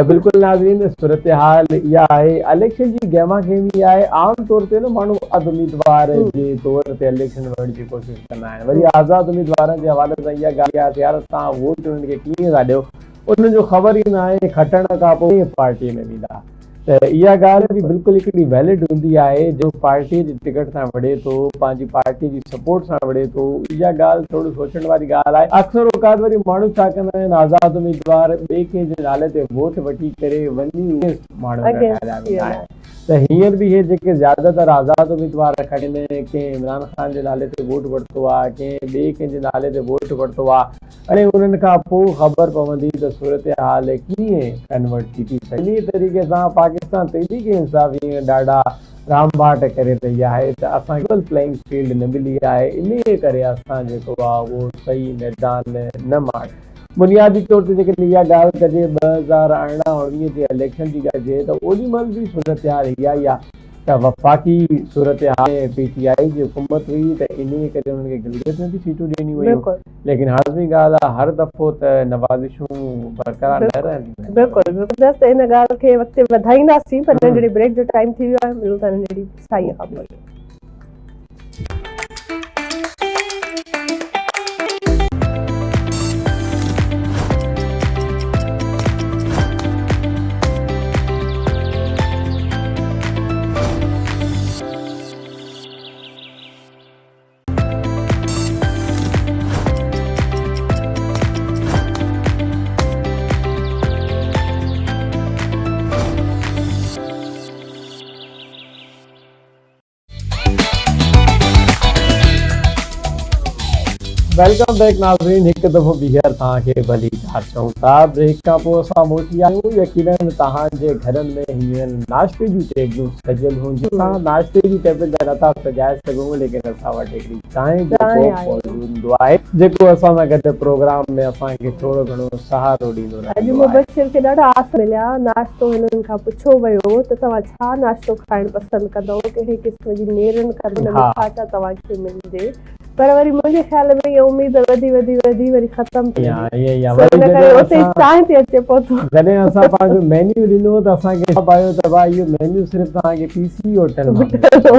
بلڪل ناظرين صورتحال اها آهي اليڪشن جي گهما گهمي آهي عام طور تي نه ماڻهو آزاد اميدوار جي طور تي اليڪشن وڙهڻ جي ڪوشش ڪندا آهن وري آزاد اميدوارن جي حوالي سان اها ڳالهه آهي ته يار توهان ووٽ انهن کي ڪيئن ٿا ڏيو انهن جو خبر ئي نه آهي کٽڻ کان پوء ڪنهن پارٽي ۾ ويندا ته اها ڳالهه به بلڪل هڪڙي ويلڊ هوندي آهي جو پارٽي جي ٽڪيٽ سان وڙهي ٿو پنهنجي پارٽي جي سپورٽ سان وڙهي ٿو اها ڳالهه ٿورو سوچڻ واري ڳالهه آهي اڪثر اوقات وري ماڻهو ڇا ڪندا آهن آزاد اميدوار ٻئي ڪنهن جي نالي تي ووٽ وٺي ڪري وڃي اهي ماڻهو ٺاهيا ويندا آهن ته هينئر به اهي جيڪي زياده تر آزاد اميدوار کڻن ڪنهن عمران خان جي نالي تي ووٽ ورتو آهي ڪنهن ٻئي ڪنهن جي نالي تي ووٽ ورتو آهي ۽ انهن کان پوء خبر پوندي ته صورتحال ڪيئن ڪنورٽ ٿي ٿي سگهي. انهيء طريقي سان پاڪستان تحريڪ انصاف هينئر ڏاڍا رانڀاٽ ڪري رهي آهي ته اسان کي ايڪول پليئنگ فيلڊ نه ملي آهي، انهيء ڪري اسان جيڪو آهي اهو صحيح ميدان نه ماڻي. بنيادي طور تي جيڪڏهن اها ڳالهه ڪجي 2018 اڻويهه جي اليڪشن جي ڳالهه ڪجي ته اوڏي مهل به صورتحال اها ئي آهي ته وفاقي صورتحال ۾ پي ٽي آء جي حڪومت هئي ته انهيء ڪري انهن کي گلگت ۾ به سيٽون ڏنيون ويون. ليڪن هاضمي ڳالهه آ هر دفعو ته نوازشون برقرار نه رهنديون آهن. بلڪل زبردست ان ڳالهه کي اڳتي وڌائينداسين پر ننڍڙي بريڪ جو ٽائيم ٿي ويو آهي ملون ٿا ننڍڙي سائين کان پوء. Welcome back ناظرين هڪ دفعو ٻيهر توهان کي ڀليڪار چئون ٿا. بريڪ کان پوء اسان موٽي آيا آهيون. يقينن توهان جي گهرن ۾ هينئر ناشتي جون ٽيبلون سجيل هونديون. اسان ناشتي جي ٽيبل ته نٿا سجائي سگهون ليڪن اسان وٽ هڪڙي چانهه جو ڪوپ موجود هوندو آهي جيڪو اسان سان گڏ پروگرام ۾ اسان کي ٿورو گهڻو سهارو ڏيندو رهندو آهي. اڄ مبشر کي ڏاڍا آس مليا. ناشتو هنن کان پڇيو ويو ته توهان ڇا ناشتو کائڻ پسند ڪندؤ ڪهڙي قسم جي نيرن ڪندؤ ان ۾ ڇا ڇا توهان کي ملجي. پر وري منهنجي خيال ۾ اها اميد وڌي وڌي وڌي وري ختم ٿي وئي. سو ان ڪري اتي ئي چانهه تي اچي پهتو. جڏهن اسان پنهنجو مينيو ڏنو ته اسان کي حساب آيو ته ڀاء اهو مينيو صرف توهان کي پي سي هوٽل مان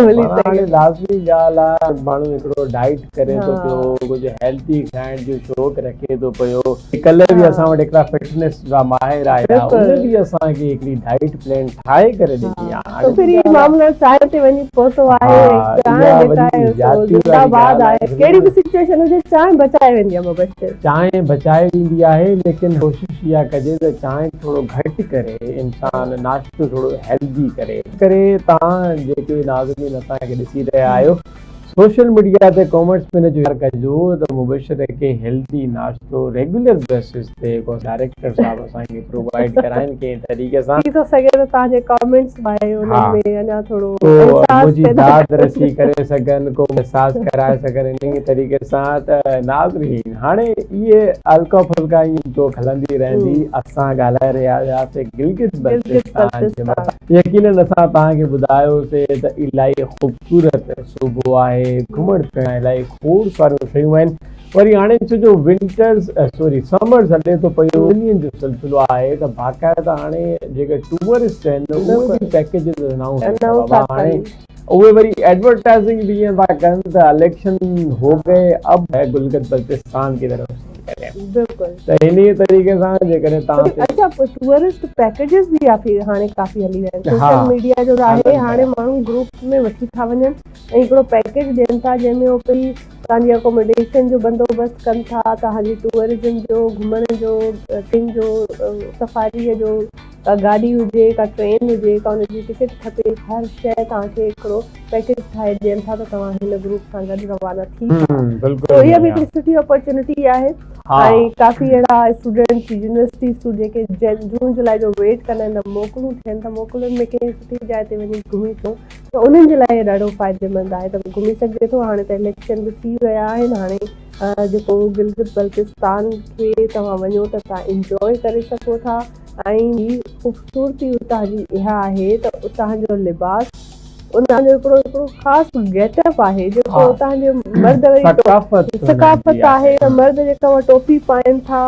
ملي سگهي. هاڻي لازمي ڳالهه آهي ماڻهو هڪڙو ڊائيٽ ڪري ٿو پيو ڪجهه هيلٿي کائڻ جو شوق رکي ٿو پيو. ڪلهه به اسان وٽ هڪڙا فٽنيس جا ماهر آيا ان به اسان کي هڪڙي ڊائيٽ پلان ٺاهي ڪري ڏني آهي. ته پھر هي معاملو چانهه تي وڃي پهتو آهي ۽ چانهه جيڪا آهي سو زنده باد آهي ڪهڙي به سچوئيشن هجي چانهه بچائي ويندي آهي مبشر. چانهه بچائي ويندي آهي ليڪن ڪوشش اها ڪجي ته چانهه ٿورو گهٽ ڪري انسان ناشتو ٿورو هيلدي ڪري. ڪري توهان جيڪي ناظرين اسان کي ڏسي رهيا آهيو سوشل ميڊيا تي ڪامينٽس ۾ ان جو اظهار ڪجو ته مبشر کي هيلدي ناشتو ريگيولر بيسس تي ڪو ڊائريڪٽر صاحب اسان کي پرووائيڊ ڪرائين ڪنهن طريقي سان. ٿي ٿو سگهي ته توهان جي ڪامينٽس به آهي انهن ۾ اڃا ٿورو ڪو منهنجي داد رسي ڪري سگهن ڪو احساس ڪرائي سگهن انهي طريقي سان ته ناظرين هاڻي اهي هلڪا ڦلڪا ائين جوڪ هلندي رهندي اسان ڳالهائي رهيا هياسي گلگت بلتستان جي مٿان يقينن اسان توهان کي ٻڌايوسي ته الاهي خوبصورت صوبو آهي گهمڻ ڦرڻ الاهي کوڙ ساريون شيون آهن وري هاڻي ڇو جو ونٽرز سوري سمرز هلي ٿو پيو گرمين جو سلسلو آهي ته باقاعده هاڻي جيڪي ٽوئرسٽ آهن اهي به پيڪيجز انائونس ٿا بابا هاڻي اهي وري ايڊورٽائزنگ به ائين ٿا ڪن ته اليڪشن هو گئي اب هي گلگت بلتستان ڪي طرف بلڪل ته انهيء طريقي سان جيڪڏهن توهان تي. اڇا ٽوئرسٽ پيڪيجز به ڪافي هاڻي ڪافي هلي ويا آهن سوشل ميڊيا جو آهي هاڻي ماڻهو گروپ ۾ وٺي ٿا وڃن ۽ هڪڙو پيڪيج ڏين ٿا جنهن ۾ هو پئي توهان جي اڪوموڊيشن جو بندوبست ڪن ٿا توهان جي ٽوئرزم جو گهمڻ جو ٽن جو سفاريء جو ڪا گاڏي هجي ڪا ٽرين هجي ڪا ان جي ٽڪيٽ کپي هر شيء توهان کي هڪڙو پيڪيج ٺاهي ڏين ٿا ته توهان هن گروپ سان گڏ روانا ٿي سگهو اها به هڪڙي سٺي اپرچونٽي آهي ۽ ڪافي اهڙا اسٽوڊنٽس يونيورسٽي اسٽوڊنٽ جيڪي جون جولاء جو ويٽ ڪندا آهن ته موڪلون ٿين ته موڪلن ۾ ڪنهن سٺي جاء تي وڃي گهمي اچون ته انهن جي لاء ڏاڍو فائديمند آهي ته گهمي سگهجي ٿو هاڻي ته اليڪشن به ٿي ويا آهن هاڻي جيڪو گلگت بلتستان کي توهان وڃو ته توهان انجوائي ڪري سگهو ٿا ۽ ٻي خوبصورتي اتان جي اها آهي ته اتان جو لباس اتان جو هڪڙو هڪڙو خاص گيٽ اپ آهي جيڪو اتان جي مرد وري ثقافت آهي ته مرد جيڪا اها ٽوپي پائين ٿا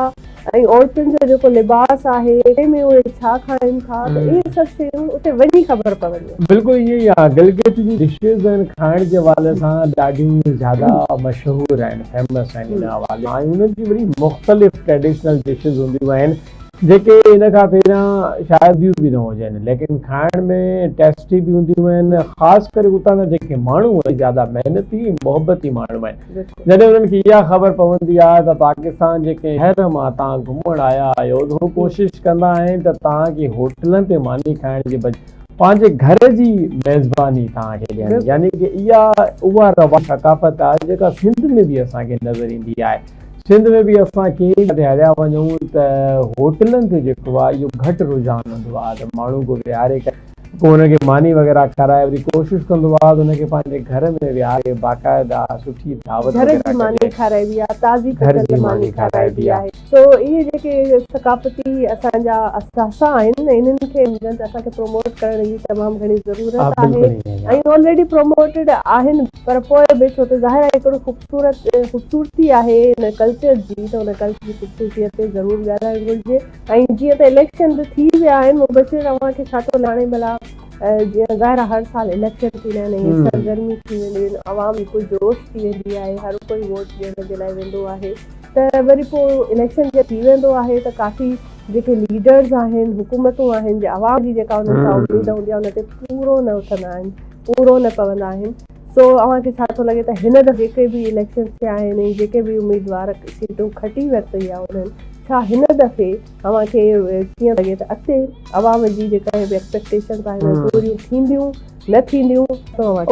۽ عورتن جو جيڪو لباس آهي تنهن ۾ اهي ڇا کائين ٿا ته اهي سڀ شيون اتي وڃي خبر پونديون. بلڪل ائين ئي آهي گلگت جي ڊشز آهن کائڻ جي حوالي سان ڏاڍيون زياده مشهور آهن فيمس آهن ان حوالي سان ۽ انهن جي وري مختلف ٽريڊيشنل ڊشز هونديون آهن جيڪي ان کان پهريان شايد ٻيون به نه هجن ليڪن کائڻ ۾ ٽيسٽي به هونديون آهن خاص ڪري اتان جا جيڪي ماڻهو آهن زياده محنتي ۽ محبتي ماڻهو آهن جڏهن انهن کي اها خبر پوندي آهي ته پاڪستان جي ڪنهن شهر مان توهان گهمڻ آيا آهيو ته هو ڪوشش ڪندا آهن ته توهان کي هوٽلن تي ماني کائڻ جي بجاء پنهنجي گهر جي ميزباني توهان کي ڏين يعني ڪه اها اها روايت ثقافت آهي جيڪا سنڌ ۾ به اسان کي نظر ايندي آهي سنڌ ۾ به اسان ڪنهن به هليا وڃون ته هوٽلن تي جيڪو آهي اهو گهٽ رجحان هوندو آهي ته ماڻهو ڪو ويهاري ڪري پوء ان کي ماني وغيره کارائي وري ڪوشش ڪندو آهي ته ان کي پنهنجي گهر ۾ ويهاري باقاعده سٺي دعوت گهر جي ماني کارائبي آهي تازي پچل ماني کارائبي آهي سو اهي جيڪي ثقافتي اسان جا اثاثا آهن انهن کي ته اسان کي پروموٽ ڪرڻ جي تمام گهڻي ضرورت آهي ۽ آلريڊي پروموٽيڊ آهن پر پوء به ڇو ته ظاهر آهي هڪڙو خوبصورت خوبصورتي آهي ان ڪلچر جي ته ان ڪلچر جي خوبصورتي تي ضرور ڳالهائڻ گهرجي ۽ جيئن ته اليڪشن به ٿي ويا آهن مبشر اوهان کي ڇا ٿو هاڻي ڀلا جيئن ظاهر آهي هر سال اليڪشن ٿيندا آهن ۽ سرگرمي ٿي وينديون آهن عوام هڪ جوش ٿي ويندي آهي هر ڪوئي ووٽ ڏيڻ جي لاء ويندو آهي ته وري پوء اليڪشن جي ٿي ويندو آهي ته ڪافي جيڪي ليڊرز آهن حڪومتون آهن جي عوام جي جيڪا انهن سان اميد هوندي آهي ان تي پورو نه اٿندا آهن پورو نه پوندا آهن سو اوهان کي ڇا ٿو لڳي ته هن دفعي جيڪي به اليڪشنز ٿيا آهن ۽ جيڪي به اميدوار سيٽون کٽي ورتي آهي انهن ڇا هن دفعي اوهان کي ڪيئن لڳي ته اڳتي عوام جي جيڪا به ايڪسپيڪٽيشنز آهن اهي پوريون ٿينديون نه ٿينديون.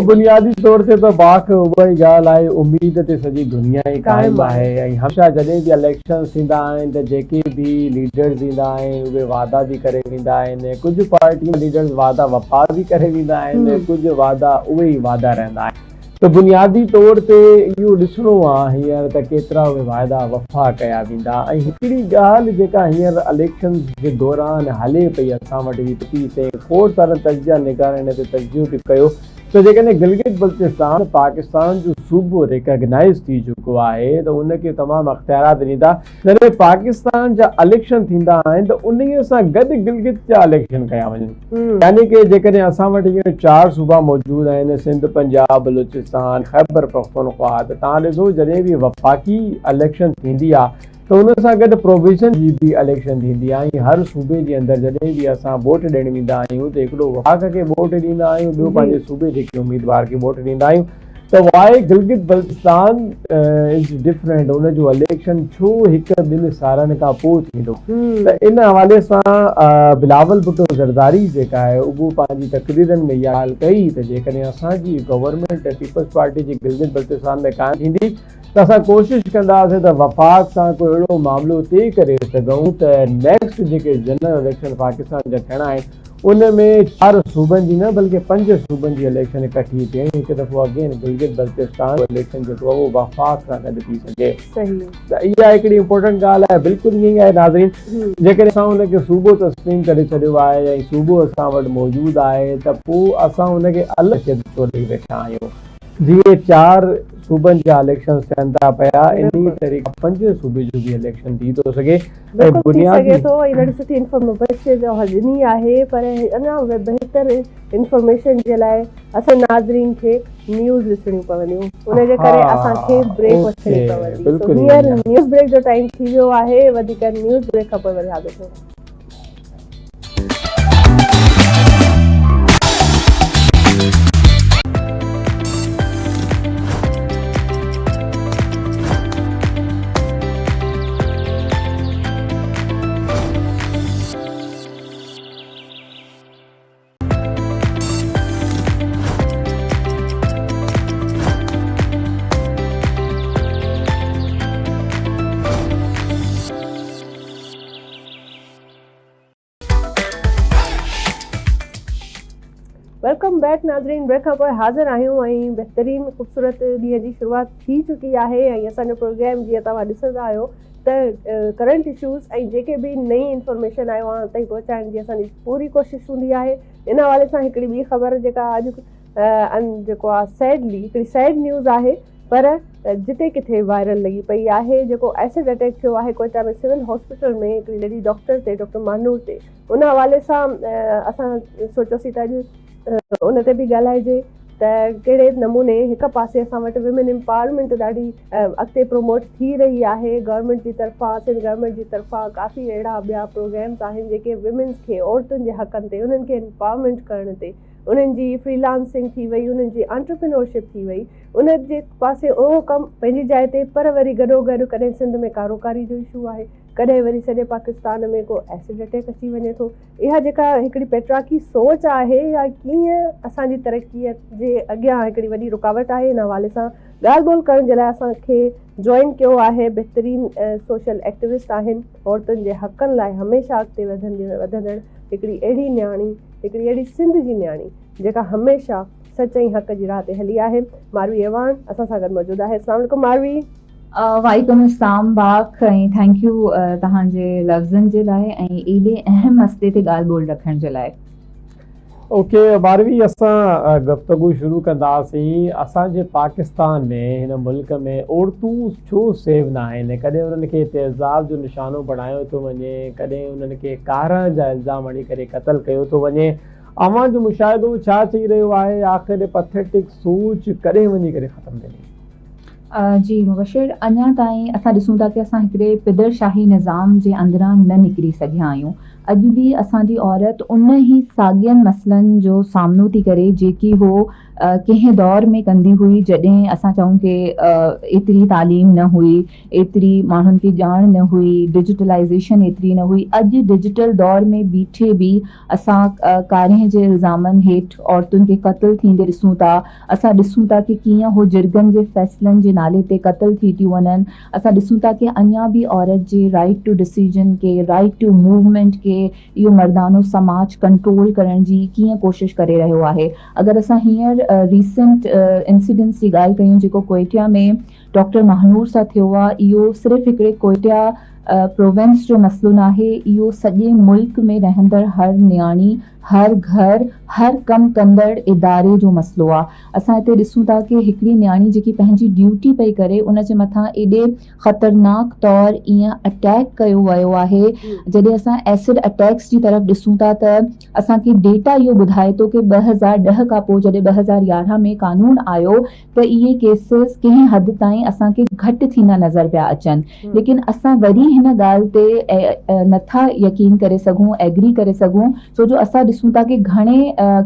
بنيادي طور تي ته باک اها ئي ڳالهه آهي اميد تي سڄي دنيا ئي قائم آهي ۽ هميشه جڏهن به اليڪشنز ٿيندا آهن ته جيڪي به ليڊرز ايندا آهن اهي وعدا به ڪري ويندا آهن ڪجهه پارٽين جا ليڊرز وعدا وفا به ڪري ويندا آهن ڪجهه وعدا اهي ئي وعدا رهندا آهن ته بنيادي طور تي اهو ڏسڻو آ هينئر ته ڪيترا اهي واعدا وفا ڪيا ويندا ۽ هڪڙي ڳالهه جيڪا هينئر اليڪشنز جي دوران هلي پئي اسان وٽ هي پي سي کوڙ سارن تجزيه نگارن ان تي تجزيو به ڪيو ته جيڪڏهن گلگت بلتستان پاڪستان جو صوبو ريڪگنائيز ٿي چڪو آهي ته ان کي تمام اختيارات ڏيندا جڏهن پاڪستان جا اليڪشن ٿيندا آهن ته انهيء سان گڏ گلگت جا اليڪشن ڪيا وڃن يعني ڪي جيڪڏهن اسان وٽ هينئر چار صوبا موجود آهن سنڌ پنجاب بلوچستان خيبر پختونخوا ته توهان ڏسو جڏهن به وفاقي اليڪشن ٿيندي آهي ته ان سان گڏ پروويزن جي به اليڪشن ٿيندي آهي ۽ هر صوبي جي اندر جڏهن به اسان ووٽ ڏيڻ ويندا آهيون ته هڪڙو وفاق کي ووٽ ڏيندا آهيون ٻيو پنهنجي صوبي جي اميدوار کي ووٽ ڏيندا آهيون ته وائي گلگت بلتستان از ڊفرنٽ ان جو اليڪشن ڇو هڪ ٻن سالن کان پوء ٿيندو ته ان حوالي سان بلاول ڀٽو زرداري جيڪا آهي اهو پنهنجي تقريرن ۾ اها ڳالهه ڪئي ته جيڪڏهن اسان جي گورنمينٽ پيپلز پارٽي جي گلگت بلتستان ۾ قائم ٿيندي ته اسان ڪوشش ڪنداسين ته وفاق سان ڪو اهڙو معاملو طئي ڪري سگهون ته نيڪسٽ جيڪي جنرل اليڪشن پاڪستان جا ٿيڻا آهن ان ۾ چار صوبن جي نه بلڪه پنج صوبن جي اليڪشن ڪٺي ٿئي ۽ هڪ دفعو اگين گلگت بلتستان جو اليڪشن جيڪو آهي اهو وفاق سان گڏ ٿي سگهي ته اها هڪڙي امپورٽنٽ ڳالهه آهي بلڪل ائين ئي آهي ناظرين جيڪڏهن اسان ان کي صوبو تسليم ڪري ڇڏيو آهي ۽ صوبو اسان وٽ موجود آهي ته پوء اسان ان کي الڳ حيثيت ڇو ڏئي ويٺا آهيون جيئن چار صوبن جا اليڪشنز ٿين ٿا پيا انهي طريقي پنج صوبي جو به اليڪشن ٿي ٿو سگهي بلڪل ٿي سگهي ٿو ۽ ڏاڍي سٺي انفارميشن اوهان ڏني آهي پر اڃا بهتر انفارميشن جي لاء اسان ناظرين کي نيوز ڏسڻيون پونديون ان جي ڪري اسان کي بريڪ وٺڻي پوندي سو هينئر نيوز بريڪ جو ٽائيم ٿي ويو آهي وڌيڪ نيوز بريڪ کان پوء وري حاضر ٿيون. Welcome back ناظرين بريڪ کان پوء حاضر آهيون ۽ بهترين خوبصورت ڏينهن جي شروعات ٿي چڪي آهي ۽ اسان جو پروگرام جيئن توهان ڏسندا آهيو ته ڪرنٽ اشوز ۽ جيڪي به نئين انفارميشن آهي اوهان تائين پهچائڻ جي اسان جي پوري ڪوشش هوندي آهي ان حوالي سان هڪڙي ٻي خبر جيڪا اڄ جيڪو آهي سيڊلي هڪڙي سيڊ نيوز آهي پر جتي ڪٿي وائرل لڳي پئي آهي جيڪو ايسڊ اٽيڪ ٿيو آهي ڪوئٽا ۾ سول هاسپيٽل ۾ هڪڙي ليڊي ڊاڪٽر تي ڊاڪٽر مانور تي ان حوالي سان اسان سوچيوسين ته اڄ ان تي به ڳالهائجي ته ڪهڙي نموني هڪ پاسي اسان وٽ ويمن امپاورمينٽ ڏاڍي اڳتي پروموٽ ٿي رهي آهي گورنمينٽ جي طرفان سنڌ گورنمينٽ جي طرفان ڪافي اهڙا ٻيا پروگرامز آهن جيڪي ويمنز کي عورتن جي حقن تي انهن کي امپاورمينٽ ڪرڻ تي انهن جي فري لانسنگ ٿي وئي انهن جي انٽرپرينورشپ ٿي وئي ان جي پاسي اهو ڪم پنهنجي جاء تي پر وري گڏو گڏ ڪڏهن سنڌ ۾ ڪاروڪاري جو اشو آهي ڪڏهن وري سڄي پاڪستان ۾ ڪو ايسڊ اٽيڪ اچي وڃي ٿو اها جيڪا هڪڙي پيٽراڪي سوچ آهي اها ڪيئن اسان جي ترقي جي اڳيان هڪڙي وڏي رڪاوٽ آهي ان حوالي سان ڳالهه ٻولهه ڪرڻ جي لاء اسان کي جوائن ڪيو آهي بهترين سوشل ايڪٽوسٽ آهن عورتن جي حقن لاء هميشه اڳتي وڌندي وڌندڙ هڪڙي اهڙي نياڻي هڪڙي اهڙي سنڌ جي نياڻي جيڪا هميشه سچ ۽ حق جي راهه تي هلي آهي ماروي اعواڻ اسان سان گڏ موجود آهي اسلام عليڪم ماروي. وعليڪم السلام باک ۽ thank you توهان جي لفظن جي لاء ۽ ايڏي اهم مسئلي تي ڳالهه ٻولهه رکڻ جي لاء. اوڪي ماروي اسان گفتگو شروع ڪنداسين اسان جي پاڪستان ۾ هن ملڪ ۾ عورتون ڇو سيو ناهن ڪڏهن انهن کي تيزاب جو نشانو بڻايو ٿو وڃي ڪڏهن انهن کي ڪارنهن جا الزام هڻي ڪري قتل ڪيو ٿو وڃي اوهان جو مشاهدو ڇا چئي رهيو آهي آخر پٿيٽڪ سوچ ڪڏهن وڃي ڪري ختم ٿيندي. جي مبشر اڃا تائين اسان ڏسون ٿا ڪي اسان هڪڙي پدر شاهي نظام جي اندران نه نڪري سگهيا آهيون اڄ به اسان جي عورت ان ئي ساڳين مسئلن جو سامنو ٿي ڪري جيڪي هو ڪنهن دور ۾ ڪندي هئي جڏهن اسان چئون ڪي ايتري تعليم نه هئي ايتري ماڻهن کي ڄاڻ نه هئي ڊجيٽلائيزيشن ايتري نه هئي اڄ ڊجيٽل دور ۾ بيٺي به اسان ڪارنهن جي الزامن هيٺ عورتن کي قتل ٿيندي ڏسون ٿا اسان ڏسون ٿا ڪي ڪيئن هو جرڳن جي فيصلن جي نالي تي قتل ٿي ٿيون وڃن. اسان ڏسون ٿا ڪي اڃا به عورت جي رائيٽ ٽو ڊسيزن کي، رائيٽ ٽو موومينٽ کي اهو مردانو سماج ڪنٽرول ڪرڻ جي ڪيئن ڪوشش ڪري رهيو آهي. اگر اسان هينئر ريسنٽ انسيڊنٽس جي ڳالهه ڪيون جيڪو ڪوئٽيا ۾ ڊاڪٽر ماهنور سان ٿيو آهي اهو صرف هڪڙي ڪوئٽيا پروونس جو مسئلو ناهي اهو سڄي ملڪ ۾ رهندڙ هر نياڻي هر گهر، هر ڪم ڪندڙ اداري جو مسئلو آ. اسان هتي ڏسون ٿا ڪي هڪڙي نياڻي جيڪي پنهنجي ڊيوٽي پئي ڪري ان جي مٿان ايڏي خطرناڪ طور ايئن اٽيڪ ڪيو ويو آهي. جڏهن اسان ايسڊ اٽيڪس جي طرف ڏسون ٿا ته اسان کي ڊيٽا اهو ٻڌائي ٿو ڪي 2010 کان پوء جڏهن 2011 ۾ قانون آيو ته اهي ڪيسز ڪنهن حد تائين اسان کي گهٽ ٿيندا نظر پيا اچن ليڪن اسان وري هن ڳالهه تي نٿا يقين ڪري سگهون ايگري ڪري سگهون ڇو جو اسان ڏسون ٿا ڪي گهڻي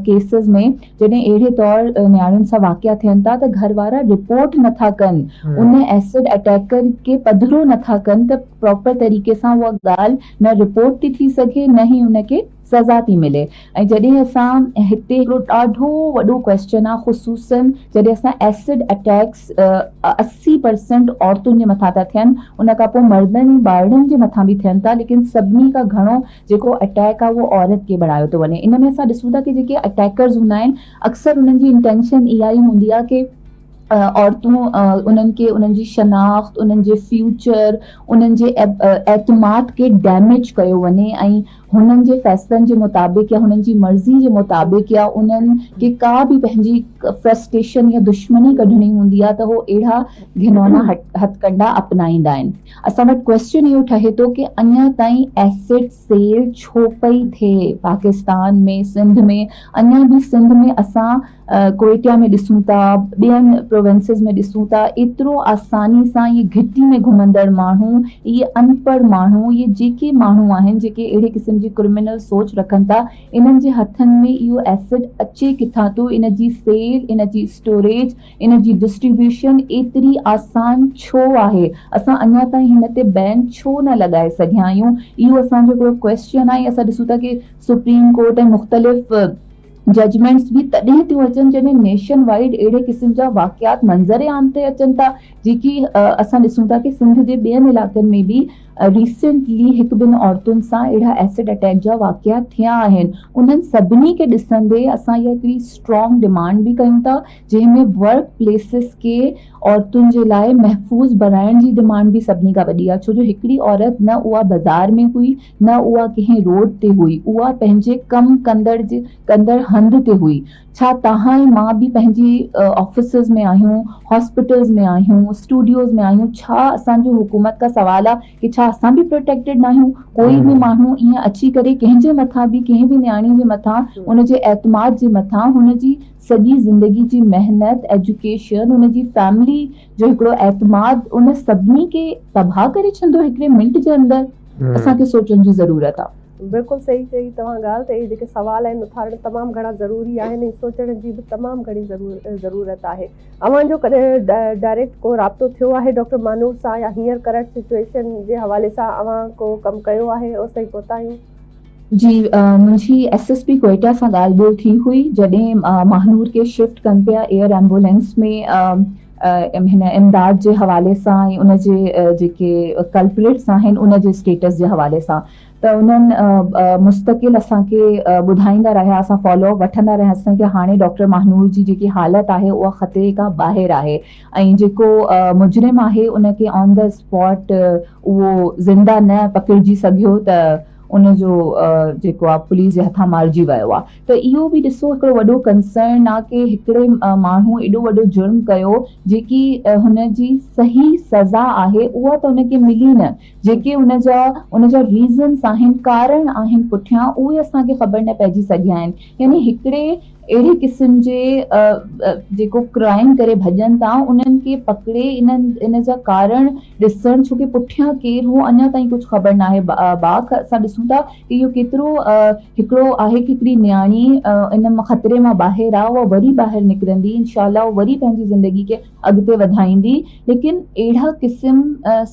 ڪيسز ۾ جڏهن اهڙي طور نياڻين سان واقعا ٿين ٿا ته گهر وارا رپورٽ نٿا ڪن ان ايسڊ اٽيڪر کي پڌرو نٿا ڪن ته پراپر طريقي سان اها ڳالهه نه رپورٽ ٿي ٿي سگهي نه ئي ان کي سزا ٿي ملي ۽ جڏهن اسان هتي هڪڙو ڏاڍو وڏو ڪويسچن آ خصوصن جڏهن اسان ايسڊ اٽيڪس 80% عورتن جي مٿان ٿا ٿين ان کان پوء مردن ۽ ٻارڙن جي مٿان به ٿين ٿا ليڪن سڀني کان گهڻو جيڪو اٽيڪ آ اهو عورت کي بڻايو ٿو وڃي ان ۾ اسان ڏسون ٿا ڪي جيڪي اٽيڪرز هوندا آهن اڪثر انهن جي انٽينشن اها ئي هوندي آ ڪي عورتون انهن کي انهن جي شناخت انهن جي فيوچر انهن جي اعتماد کي ڊيميج ڪيو وڃي ۽ هنن جي فيصلن جي مطابق يا هنن جي مرضي جي مطابق يا انهن کي ڪا به پنهنجي فرسٽريشن يا دشمني ڪڍڻي هوندي آهي ته هو اهڙا گهنونا هٿڪنڊا اپنائيندا آهن. اسان وٽ ڪويسچن اهو ٺهي ٿو ڪي اڃا تائين ايسڊ سيل ڇو پئي ٿئي پاڪستان ۾ سنڌ ۾ اڃا به سنڌ ۾ اسان ڪوئٽيا ۾ ڏسون ٿا، ٻين پروونسز ۾ ڏسون ٿا، ايترو آساني سان اهي گهٽي ۾ گهمندڙ ماڻهو، اهي انپڙهه ماڻهو، اهي جيڪي ماڻهو آهن جيڪي اهڙي قسم جي ڪرمنل سوچ رکن ٿا، انهن جي هٿن ۾ اهو ايسڊ اچي ڪٿان ٿو، ان جي سيل، ان جي اسٽوريج، ان جي ڊسٽريبيوشن ايتري آسان ڇو آهي؟ اسان اڃا تائين هن تي بين ڇو نه لڳائي سگهيا آهيون؟ اهو اسان جو هڪڙو ڪويسچن آهي، اسان ڏسون ٿا ڪي سپريم ڪورٽ ۽ مختلف ججمينٽس به تڏهن ٿيون اچن جڏهن نيشن وائيڊ اهڙي قسم جا واقعات منظر عام تي اچن ٿا جيڪي اسان ڏسون ٿا ڪي سنڌ جي ٻين علائقن ۾ به ريسينٽلي هڪ ٻن عورتن سان اهڙا ايسڊ اٽيڪ جا واقعا ٿيا آهن انهن سڀني کي ڏسندي اسان اها هڪڙي اسٽرانگ ڊمانڊ به ڪيون ٿا جنهن ۾ ورڪ پليسز کي عورتن جي لاء محفوظ بڻائڻ جي ڊمانڊ به سڀني کان وڏي آهي ڇو جو هڪڙي عورت نه اها بازار ۾ هئي نه اها ڪنهن روڊ تي هئي، اها پنهنجي ڪم ڪندڙ جي ڪندڙ هنڌ تي هئي. ڇا توهان ۽ مان به پنهنجي آفيسز ۾ آهيون، هاسپيٽلز ۾ آهيون، اسٽوڊيوز ۾ آهيون، ڇا اسان جو حڪومت کان سوال آ ڪي ڇا اسان به پروٽيڪٽيڊ ناهيون؟ ڪوئي به ماڻهو ائين اچي ڪري ڪنهن جي مٿان به ڪنهن به نياڻي جي مٿان ان جي اعتماد جي مٿان هن جي سڄي زندگي جي محنت، ايجوڪيشن، ان جي فيملي جو هڪڙو اعتماد ان سڀني کي تباهه ڪري ڇڏندو هڪڙي منٽ جي اندر. اسان کي سوچڻ جي ضرورت آ. بلڪل صحيح چئي توهان ڳالهه ته اهي جيڪي سوال آهن اٿارڻ تمام گهڻا ضروري آهن ۽ سوچڻ جي به تمام گهڻي ضرورت آهي. اوهان جو ڪڏهن ڊائريڪٽ ڪو رابطو ٿيو آهي ڊاڪٽر مانور سان يا هينئر ڪرنٽ سچوئيشن جي حوالي سان اوهان ڪو ڪم ڪيو آهي اوستائين پهتا آهيون؟ جي منهنجي ايس ايس پي ڪوئيٽا سان ڳالهه ٻولهه ٿي هئي جڏهن ماهنور کي شفٽ ڪن پيا ايئر ايمبولينس ۾ هن امداد جي حوالي سان ۽ ان جي جيڪي ڪلپريٽس آهن ان جي اسٽيٽس جي حوالي سان ته انهن مستقل اسان کي ٻڌائيندا رهيا اسان فالو اپ وٺندا رهياسين ڪي هاڻي ڊاڪٽر ماهنور جي جيڪي حالت آهي اها خطري کان ٻاهر آهي ۽ جيڪو مجرم آهي ان کي آن the spot اهو زنده نه پڪڙجي سگهيو ته ان جو جيڪو آهي پوليس جي هٿان مارجي ويو آهي ته اهو به ڏسو هڪڙو وڏو ڪنسرن آ ڪي هڪڙي ماڻهو ايڏو وڏو جرم ڪيو جيڪي هن جي صحيح سزا آهي اها ته هن کي ملي نه جيڪي ان جا ان جا ريزنس آهن ڪارڻ آهن پٺيان اهي اسان کي خبر نه پئجي سگهيا آهن يعني هڪڙي اهڙي قسم جي جيڪو ڪرائيم ڪري ڀڄن ٿا انهن کي پڪڙي انهن ان جا ڪارڻ ڏسڻ ڇو ڪي پٺيان ڪير هو اڃا تائين ڪجهه خبر ناهي باک اسان ڏسون ٿا ڪي اهو ڪيترو هڪڙو آهي ڪي هڪڙي نياڻي ان خطري مان ٻاهر آ اها وري ٻاهر نڪرندي انشاء الله اها وري پنهنجي زندگي کي اڳتي وڌائيندي ليڪن اهڙا قسم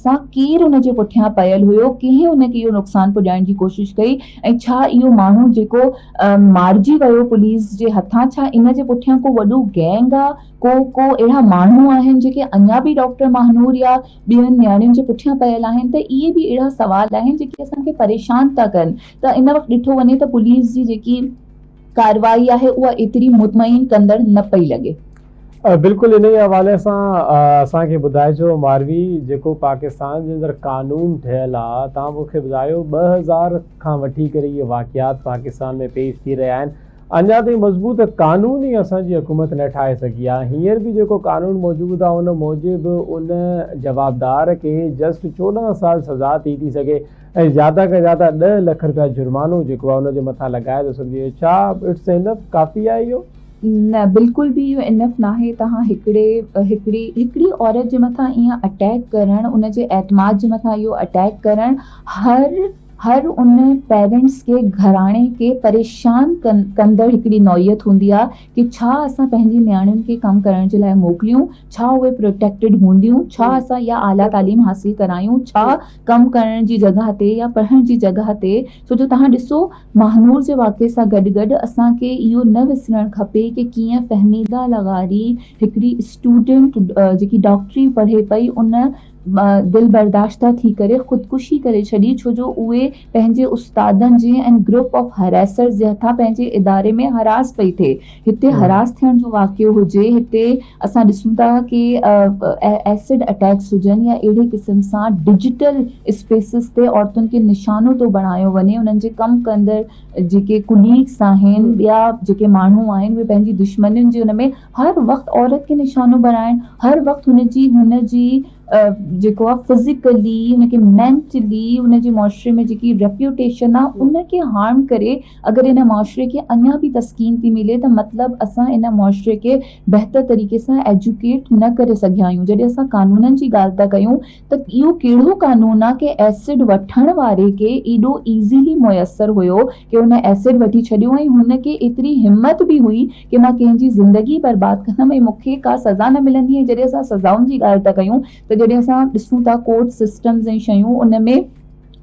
سان ڪير ان جي پٺيان پيل هيو ڪنهن ان کي اهو نقصان پڄائڻ جي ڪوشش ڪئي ۽ ڇا اهو ماڻهو جيڪو مارجي ويو پوليس جي هٿان ڇا ان جي پٺيان ڪو وڏو گينگ آ ڪو ڪو اهڙا ماڻهو آهن جيڪي اڃا به ڊاڪٽر ماهنور يا ٻين نياڻين جي پٺيان پيل آهن ته اهي به اهڙا سوال آهن جيڪي اسان کي پريشان ٿا ڪن ته ان وقت ڏٺو وڃي ته پوليس جي جيڪي ڪارروائي آهي اها ايتري مطمئن ڪندڙ نه پئي لڳي. بلڪل انهي حوالي سان اسان کي ٻڌائجو ماروي جيڪو پاڪستان جي اندر قانون ٺهيل آ توهان مون کي ٻڌايو 2000 کان وٺي ڪري اهي واقعات پاڪستان ۾ پيش ٿي رهيا آهن اڃا تائين مضبوط قانون ئي اسان جي حڪومت نه ٺاهي سگهي آ هينئر به جيڪو قانون موجود آ ان موجب ان جوابدار کي جسٽ 14 سال سزا ٿي ٿي سگهي ۽ زياده کان زياده 10 لک رپيا جرمانو جيڪو آ ان جي مٿان لڳائي ٿو سگهجي ڇا it's انف ڪافي آ اهو؟ نه بلڪل به اهو انف ناهي توهان هڪڙي هڪڙي هڪڙي عورت جي مٿان ائين اٽيڪ ڪرڻ ان جي اعتماد جي مٿان اهو اٽيڪ ڪرڻ هر هر ان پيرنٽس کي گهراڻي کي پريشان ڪندڙ هڪڙي نوعيت هوندي آهي ڪي ڇا اسان پنهنجي نياڻين کي ڪم ڪرڻ جي لاء موڪليون ڇا اهي پروٽيڪٽيڊ هونديون ڇا اسان اها اعليٰ تعليم حاصل ڪرايون ڇا ڪم ڪرڻ جي جڳهه تي يا پڙهڻ جي جڳهه تي ڇو جو توهان ڏسو ماهنور جي واقعي سان گڏ گڏ اسان کي اهو نه وسرڻ کپي ڪي ڪيئن فهميده لغاري هڪڙي اسٽوڊنٽ جيڪي ڊاڪٽري پڙهي پئي ان دل برداشته ٿي ڪري خودڪشي ڪري ڇڏي ڇو جو اهي پنهنجي استادن جي ۽ گروپ آف هراسرز جي هٿان پنهنجي اداري ۾ هراس پئي ٿئي هتي هراس ٿيڻ جو واقعو هجي هتي اسان ڏسون ٿا ڪي ايسڊ اٽيڪس هجن يا اهڙي قسم سان ڊجيٽل اسپيسز تي عورتن کي نشانو ٿو بڻايو وڃي انهن جي ڪم ڪندڙ جيڪي ڪليگس آهن ٻيا جيڪي ماڻهو آهن اهي پنهنجي دشمنين جي ان ۾ هر وقت عورت کي نشانو بڻائڻ هر وقت هن جي هن جي جيڪو آ فزيڪلي هن کي مينٽلي هن جي معاشري ۾ جيڪي ريپيوٽيشن آ ان کي هارم ڪري اگر ان معاشري کي اڃا به تسڪين ٿي ملي ته مطلب اسان ان معاشري کي بهتر طريقي سان ايجوڪيٽ نه ڪري سگهيا آهيون جڏهن اسان قانونن جي ڳالهه ٿا ڪيون ته اهو ڪهڙو قانون آ ڪي ايسڊ وٺڻ واري کي ايڏو ايزيلي ميسر هيو ڪي هن ايسڊ وٺي ڇڏيو ۽ هن کي ايتري همت به هئي ڪي مان ڪنهن جي زندگي برباد ڪندم ۽ مون کي ڪا سزا نه ملندي ۽ جڏهن اسان سزائن جي ڳالهه ٿا ڪيون ته جڏهن اسان ڏسون ٿا ڪورٽ سسٽمز ۽ شيون ان ۾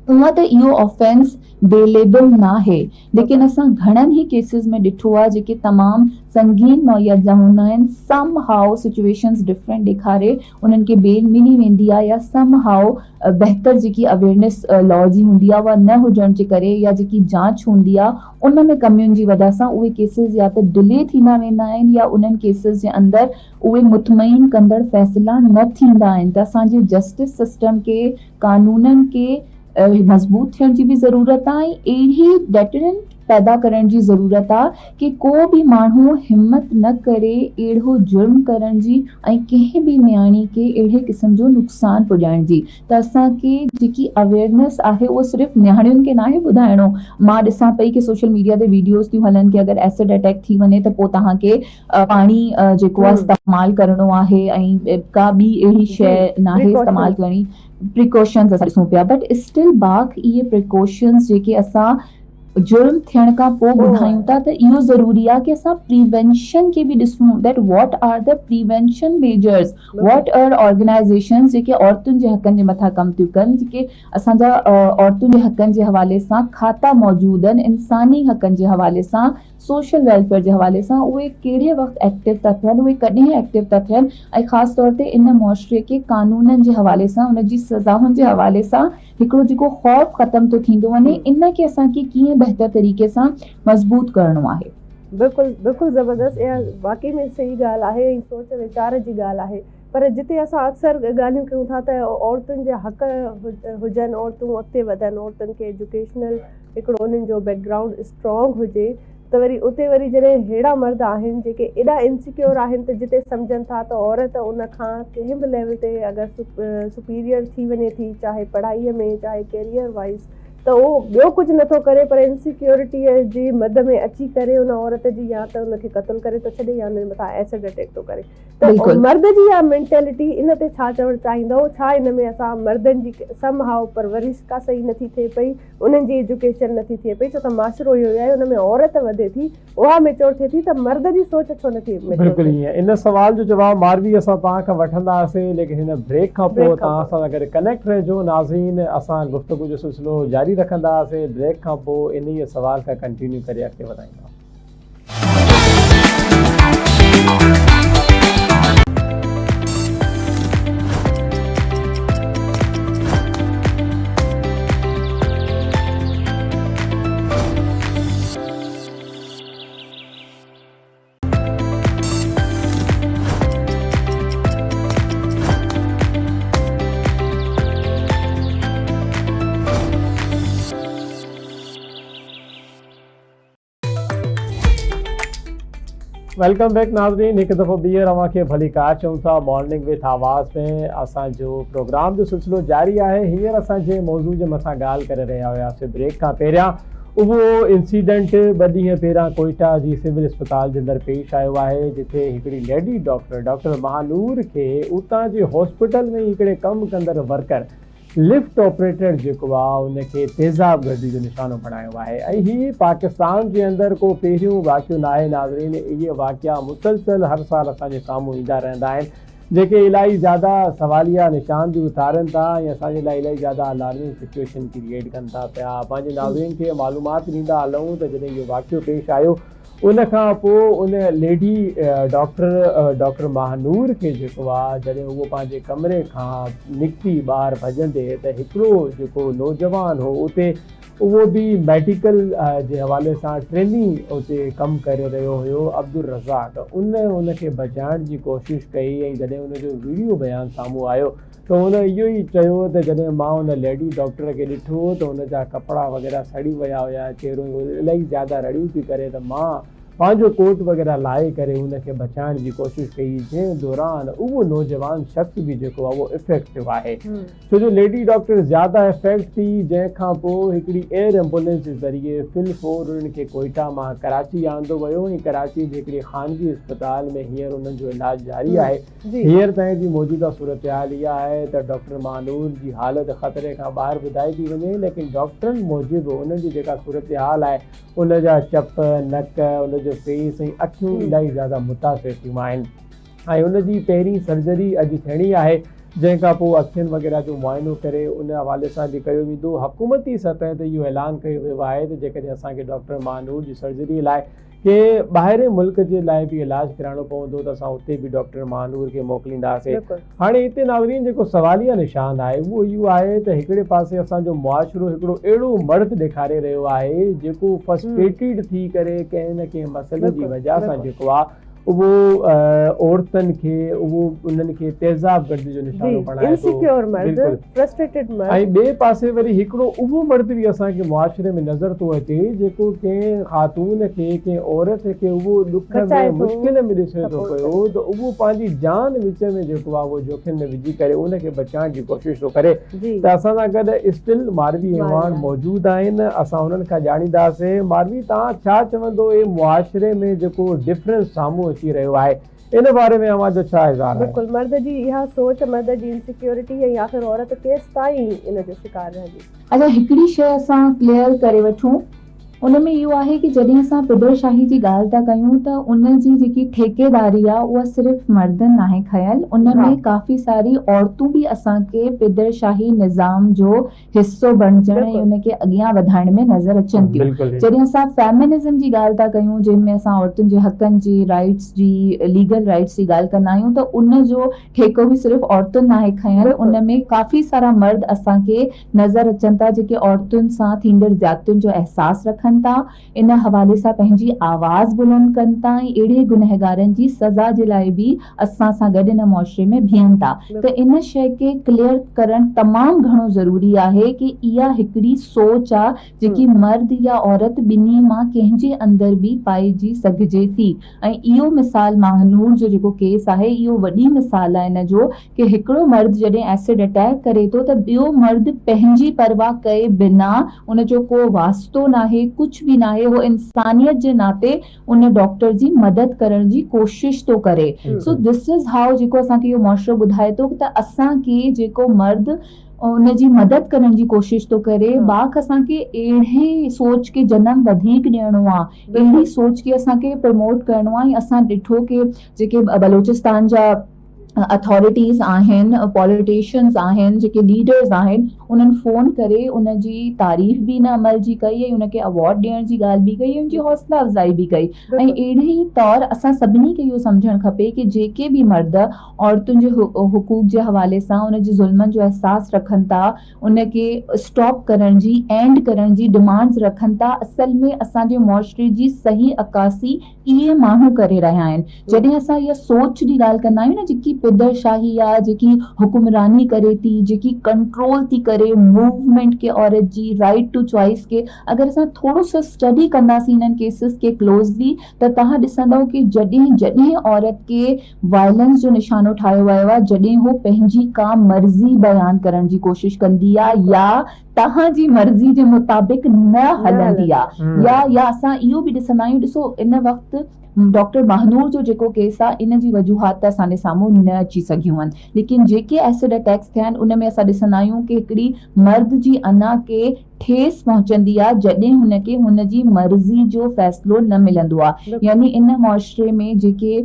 هونء ته اهو آفينس بيليبل ناهي ليڪن اسان گهڻن ئي ڪيسز ۾ ڏٺو آهي جيڪي تمام سنگين نوعيت جا هوندا آهن سم هائو سچويشنز ڊفرنٽ ڏيکاري انهن کي بيل ملي ويندي آهي يا سم هائو بهتر جيڪي اويرنيس لا جي هوندي آهي اها نه هجڻ جي ڪري يا جيڪي جاچ هوندي آهي ان ۾ ڪمين جي وجه سان اهي ڪيسز يا ته ڊلي ٿيندا ويندا آهن يا انهن ڪيسز جي اندر اهي مطمئن ڪندڙ فيصلا نه ٿيندا آهن ته اسان جي جسٽس سسٽم کي قانونن کي مضبوط ٿيڻ جي به ضرورت آهي ۽ اهڙي ڊيٽرنٽ پيدا ڪرڻ جي ضرورت آهي ڪي ڪو به ماڻهو همت نه ڪري اهڙو جرم ڪرڻ جي ۽ ڪنهن به نياڻي کي اهڙي قسم جو نقصان پڄائڻ جي ته اسان کي جيڪي اويئرنيس آهي اهو صرف نياڻين کي ناهي ٻڌائڻو مان ڏسان پئي ڪي سوشل ميڊيا تي ويڊيوز ٿيون هلن ڪي اگر ايسڊ اٽيڪ ٿي وڃي ته پوء توهان کي پاڻي جيڪو آهي استعمال ڪرڻو آهي ۽ ڪا ٻي اهڙي شيء ناهي استعمال ڪرڻي پريڪاشنز اسان ڏسون پيا بٽ اسٽل باق اهي پريڪاشنز جيڪي اسان جرم ٿيڻ کان پوء ٻڌايون ٿا ته اهو ضروري آهي ڪي اسان پريوينشن کي به ڏسون that what are the prevention measures what are organisations جيڪي عورتن جي حقن جي مٿان ڪم ٿيون ڪن جيڪي اسان جا عورتن جي حقن جي حوالي سان کاتا موجود آهن انساني حقن جي حوالي سان سوشل ويلفيئر جي حوالي سان اهي ڪهڙي وقت ايڪٽو ٿا ٿين اهي ڪڏهن ايڪٽو ٿا ٿين ۽ خاص طور تي ان معاشري کي قانونن جي حوالي سان ان جي سزائن جي حوالي سان هڪڙو جيڪو خوف ختم ٿو ٿيندو وڃي ان کي اسان کي ڪيئن بهتر طريقي سان مضبوط ڪرڻو آهي. بلڪل بلڪل زبردست اها واقعي ۾ صحيح ڳالهه آهي ۽ سوچ ويچار جي ڳالهه آهي پر جتي اسان اڪثر ڳالهيون ڪيون ٿا ته عورتن جا حق هجن عورتون اڳتي وڌن عورتن کي ايجوڪيشنل هڪڙو انهن جو بيڪ گرائونڊ اسٽرانگ هجي ته وري اتي وري جڏهن ههڙا مرد آهن جيڪي ايڏا انسيڪيور آهن ته جتي سمجهن ٿا ته عورت ان کان ڪنهن به ليول تي اگر سپيريئر ٿي وڃي ٿي چاهي پڙهائي ۾ چاهي ڪيريئر وائز ته اهو ٻيو ڪجهه نٿو ڪري پر انسيڪيورٽيء جي مد ۾ اچي ڪري ان عورت جي يا ته ان کي قتل ڪري ٿو ڇڏي يا ان جي مٿان ايسڊ اٽيڪ ٿو ڪري ته مرد جي اها مينٽيلٽي ان تي ڇا چوڻ چاهيندؤ ڇا ان ۾ اسان مردن جي سم هاء پرورش ڪا صحيح نٿي ٿئي پئي انهن جي ايجوڪيشن نٿي ٿئي پئي ڇو ته معاشرو اهو ئي آهي ان ۾ عورت وڌي ٿي اها ميچور ٿئي ٿي ته مرد جي سوچ ڇو نٿي ميچور بلڪل ٿئي. ائين ان سوال جو جواب ماروي اسان توهان کان وٺنداسين ليڪن هن بريڪ کان پوء توهان اسان سان گڏ ڪنيڪٽ رهجو ناظرين اسان گفتگو جو سلسلو جاري رکنداسين بريڪ کان پوء انهيء سوال کان ڪنٽينيو ڪري اڳتي وڌائينداسين. Welcome back ناظرين هڪ دفعو ٻيهر اوهان کي ڀليڪار چئون ٿا مارننگ وٿ آواز ۾ اسان جو پروگرام جو سلسلو جاري آهي هينئر اسان جنهن موضوع جي مٿان ڳالهه ڪري رهيا هياسي بريڪ کان پهريان اهو انسيڊنٽ ٻه ڏينهن پهريان ڪوئيٽا جي سول اسپتال جي اندر پيش آيو آهي جتي هڪڙي ليڊي ڊاڪٽر ڊاڪٽر مهانور کي اتان جي هاسپيٽل ۾ ئي هڪڙي ڪم ڪندڙ ورڪر لفٽ آپريٽر جيڪو آهي ان کي تيزاب گردي جو نشانو بڻايو آهي ۽ هي پاڪستان جي اندر ڪو پهريون واقعو ناهي ناظرين اهي واقعا مسلسل هر سال اسان جي سامهون ايندا رهندا آهن جيڪي الائي زياده سواليه نشان به اٿارين ٿا ۽ اسان جي لاء الائي زياده الارمنگ سچوئيشن ڪريئيٽ ڪن ٿا پيا. پنهنجي ناظرين کي معلومات ڏيندا هلون ته جڏهن اهو واقعو پيش آيو ان کان پوء ان ليڊي ڊاڪٽر ڊاڪٽر ماهنور کي جيڪو آ جڏهن اهو پنهنجي ڪمري کان نڪتي ٻاهر ڀڄندي ته هڪڙو جيڪو نوجوان هو اتي اهو به ميڊيڪل جي حوالي سان ٽريني اتي ڪم ڪري رهيو هيو عبدالرزاق ان ان کي بچائڻ جي ڪوشش ڪئي ۽ جڏهن ان جو ويڊيو بيان سامهون آيو ته هن اهو ئي چيو ته جڏهن مان ان ليڊي ڊاڪٽر کي ڏٺو ته ان جا ڪپڙا وغيره سڙي ويا هيا چهرو الاهي زياده رڙيون پئي ڪري ته مان پنهنجو ڪوٽ وغيره لاهي ڪري ان کي بچائڻ جي ڪوشش ڪئي جنهن دوران اهو نوجوان شخص به جيڪو آهي اهو افيڪٽ ٿيو آهي ڇو جو ليڊي ڊاڪٽر زياده افيڪٽ ٿي جنهن کان پوء هڪڙي ايئر ايمبولينس جي ذريعي في الفور انهن کي ڪوئيٽا مان ڪراچي آندو ويو ۽ ڪراچي جي هڪڙي خانگي اسپتال ۾ هينئر انهن جو علاج جاري آهي هينئر تائين جي موجوده صورتحال اها آهي ته ڊاڪٽر مانور جي حالت خطري کان ٻاهر ٻڌائي ٿي وڃي ليڪن ڊاڪٽرن موجب انهن جي جيڪا صورتحال آهي ان جا چپ، نڪ، ان جو فيس ۽ اکيون الاهي زياده متاثر ٿيون آهن ۽ ان جي پهرين سرجري اڄ ٿيڻي آهي جنهن کان پوء اکين وغيره جو معائنو ڪري ان حوالي سان به ڪيو ويندو حڪومتي سطح تي اهو اعلان ڪيو ويو آهي ته جيڪڏهن اسان کي ڊاڪٽر مانور جي سرجري لاء ڪنهن ٻاهرين ملڪ جي لاء به علاج ڪرائڻو پوندو ته اسان اتي به ڊاڪٽر مانور کي موڪلينداسين هاڻي هتي ناظرين جيڪو سواليه نشان آهي اهو اهو آهي ته هڪڙي پاسي اسان جو معاشرو هڪڙو اهڙو مرض ڏيکاري رهيو آهي جيڪو فرسٽريٽيڊ ٿي ڪري ڪنهن نه ڪنهن مسئلي جي وجهه سان جيڪو آهي اهو عورتن کي اهو انهن کي تيزاب گردي جو نشانو بڻائي ٿو ۽ ٻئي پاسي وري هڪڙو اهو مرد به اسان کي معاشري ۾ نظر ٿو اچي جيڪو ڪنهن خاتون کي ڪنهن عورت کي اهو ڏک ۾ مشڪل ۾ ڏسي ٿو پيو ته اهو پنهنجي جان وچ ۾ جيڪو آهي اهو جوکم ۾ وجهي ڪري ان کي بچائڻ جي ڪوشش ٿو ڪري ته اسان سان گڏ اسٽل ماروي اعواڻ موجود آهن اسان انهن کان ڄاڻينداسين ماروي توهان ڇا چوندو اهي معاشري ۾ جيڪو ڊفرنس سامهون اچي رهيو آهي ان باري ۾ اوهان جو ڇا اظهار آهي؟ بلڪل مرد جي اها سوچ، مرد جي انسيڪيورٽي ۽ آخر عورت ڪيستائين ان جو شڪار رهندي؟ اچا هڪڙي شيء اسان ڪليئر ڪري وٺون ان ۾ اهو آهي ڪي جڏهن اسان پدر شاهي جي ڳالهه ٿا ڪيون ته ان جي جيڪي ٺيڪيداري آ اها صرف مردن ناهي کنيل ان ۾ ڪافي ساري عورتون به اسان کي پدر شاهي نظام جو حصو بڻجڻ ۽ ان کي اڳيان وڌائڻ ۾ نظر اچن ٿيون. جڏهن اسان فيمنزم جي ڳالهه ٿا ڪيون جنهن ۾ اسان عورتن جي حقن جي رائيٽس جي ليگل رائيٽس جي ڳالهه ڪندا آهيون ته ان جو ٺيڪو به صرف عورتن ناهي کنيل ان ۾ ڪافي سارا مرد اسان کي نظر اچن ٿا جيڪي عورتن سان ٿيندڙ زيادتين جو احساس رکن رکن ٿا، ان حوالي سان پنهنجي آواز بلند ڪن ٿا ۽ اهڙي گنهگارن جي سزا جي لاء به اسان سان گڏ ان معاشري ۾ بيهن ٿا ته ان شيء کي ڪليئر ڪرڻ تمام گهڻو ضروري آهي ڪي اها هڪڙي سوچ آ جيڪي مرد يا عورت ٻنهي مان ڪنهن جي اندر به پائجي سگهجي ٿي ۽ اهو مثال ماهنور جو جيڪو ڪيس آهي اهو وڏي مثال آهي ان جو ڪي هڪڙو مرد جڏهن ايسڊ اٽيڪ ڪري ٿو ته ٻيو مرد پنهنجي پرواهه ڪئي بنا ان جو ڪو واسطو ناهي ڪجهه به ناهي هو انسانيت جي ناتي ان ڊاڪٽر جي مدد ڪرڻ جي ڪوشش ٿو ڪري سو this is how جيڪو اسان کي اهو معاشرو ٻڌائي ٿو ته اسان کي جيڪو مرد ان جي مدد ڪرڻ جي ڪوشش ٿو ڪري باک اسان کي اهڙي سوچ کي جنم وڌيڪ ڏيڻو آ اهڙي سوچ کي اسان کي پروموٽ ڪرڻو آ ۽ اسان ڏٺو ڪي جيڪي بلوچستان جا اٿارٽيز آهن پاليٽيشنز آهن جيڪي ليڊرز آهن انهن فون ڪري ان جي تعريف به ان عمل جي ڪئي ۽ ان کي ايوارڊ ڏيڻ جي ڳالهه به ڪئي ۽ ان جي حوصلا افزائي به ڪئي ۽ اهڙي ئي طور اسان سڀني کي اهو سمجهڻ کپي ڪي جيڪي به مرد عورتن جي حقوق جي حوالي سان ان جي ظلمن جو احساس رکن ٿا ان کي اسٽاپ ڪرڻ جي اينڊ ڪرڻ جي ڊمانڊز رکن ٿا اصل ۾ اسان جي معاشري جي صحيح عڪاسي اهي ماڻهو ڪري رهيا آهن. جڏهن اسان اها سوچ جي ڳالهه ڪندا آهيون نه جيڪي پدر شاهي آ، جيڪي حڪمراني ڪري ٿي، جيڪي ڪنٽرول ٿي ڪري موومينٽ کي عورت جي رائيٽ ٽو چوائس کي اگر اسان ٿورو سو اسٽڊي ڪنداسين انهن ڪيسز کي ڪلوزلي ته توهان ڏسندؤ ڪي جڏهن جڏهن عورت کي وائلنس جو نشانو ٺاهيو ويو آ جڏهن هو پنهنجي ڪا مرضي بيان ڪرڻ جي ڪوشش ڪندي آ يا توهان جي مرضي جي مطابق نه هلندي آ يا يا اسان اهو به ڏسندا آهيون ڏسو ان وقت ڊاڪٽر ماهنور جو جيڪو ڪيس آ ان جي وجوهات ته اسان جي سامهون نه اچي سگهيون آهن ليڪن جيڪي ايسڊ اٽيڪس ٿيا آهن ان ۾ اسان ڏسندا آهيون ڪي هڪڙي مرد جي انا کي ٺيس پهچندي آ جڏهن هن کي هن جي مرضي جو فيصلو نه ملندو آ يعني ان معاشري ۾ جيڪي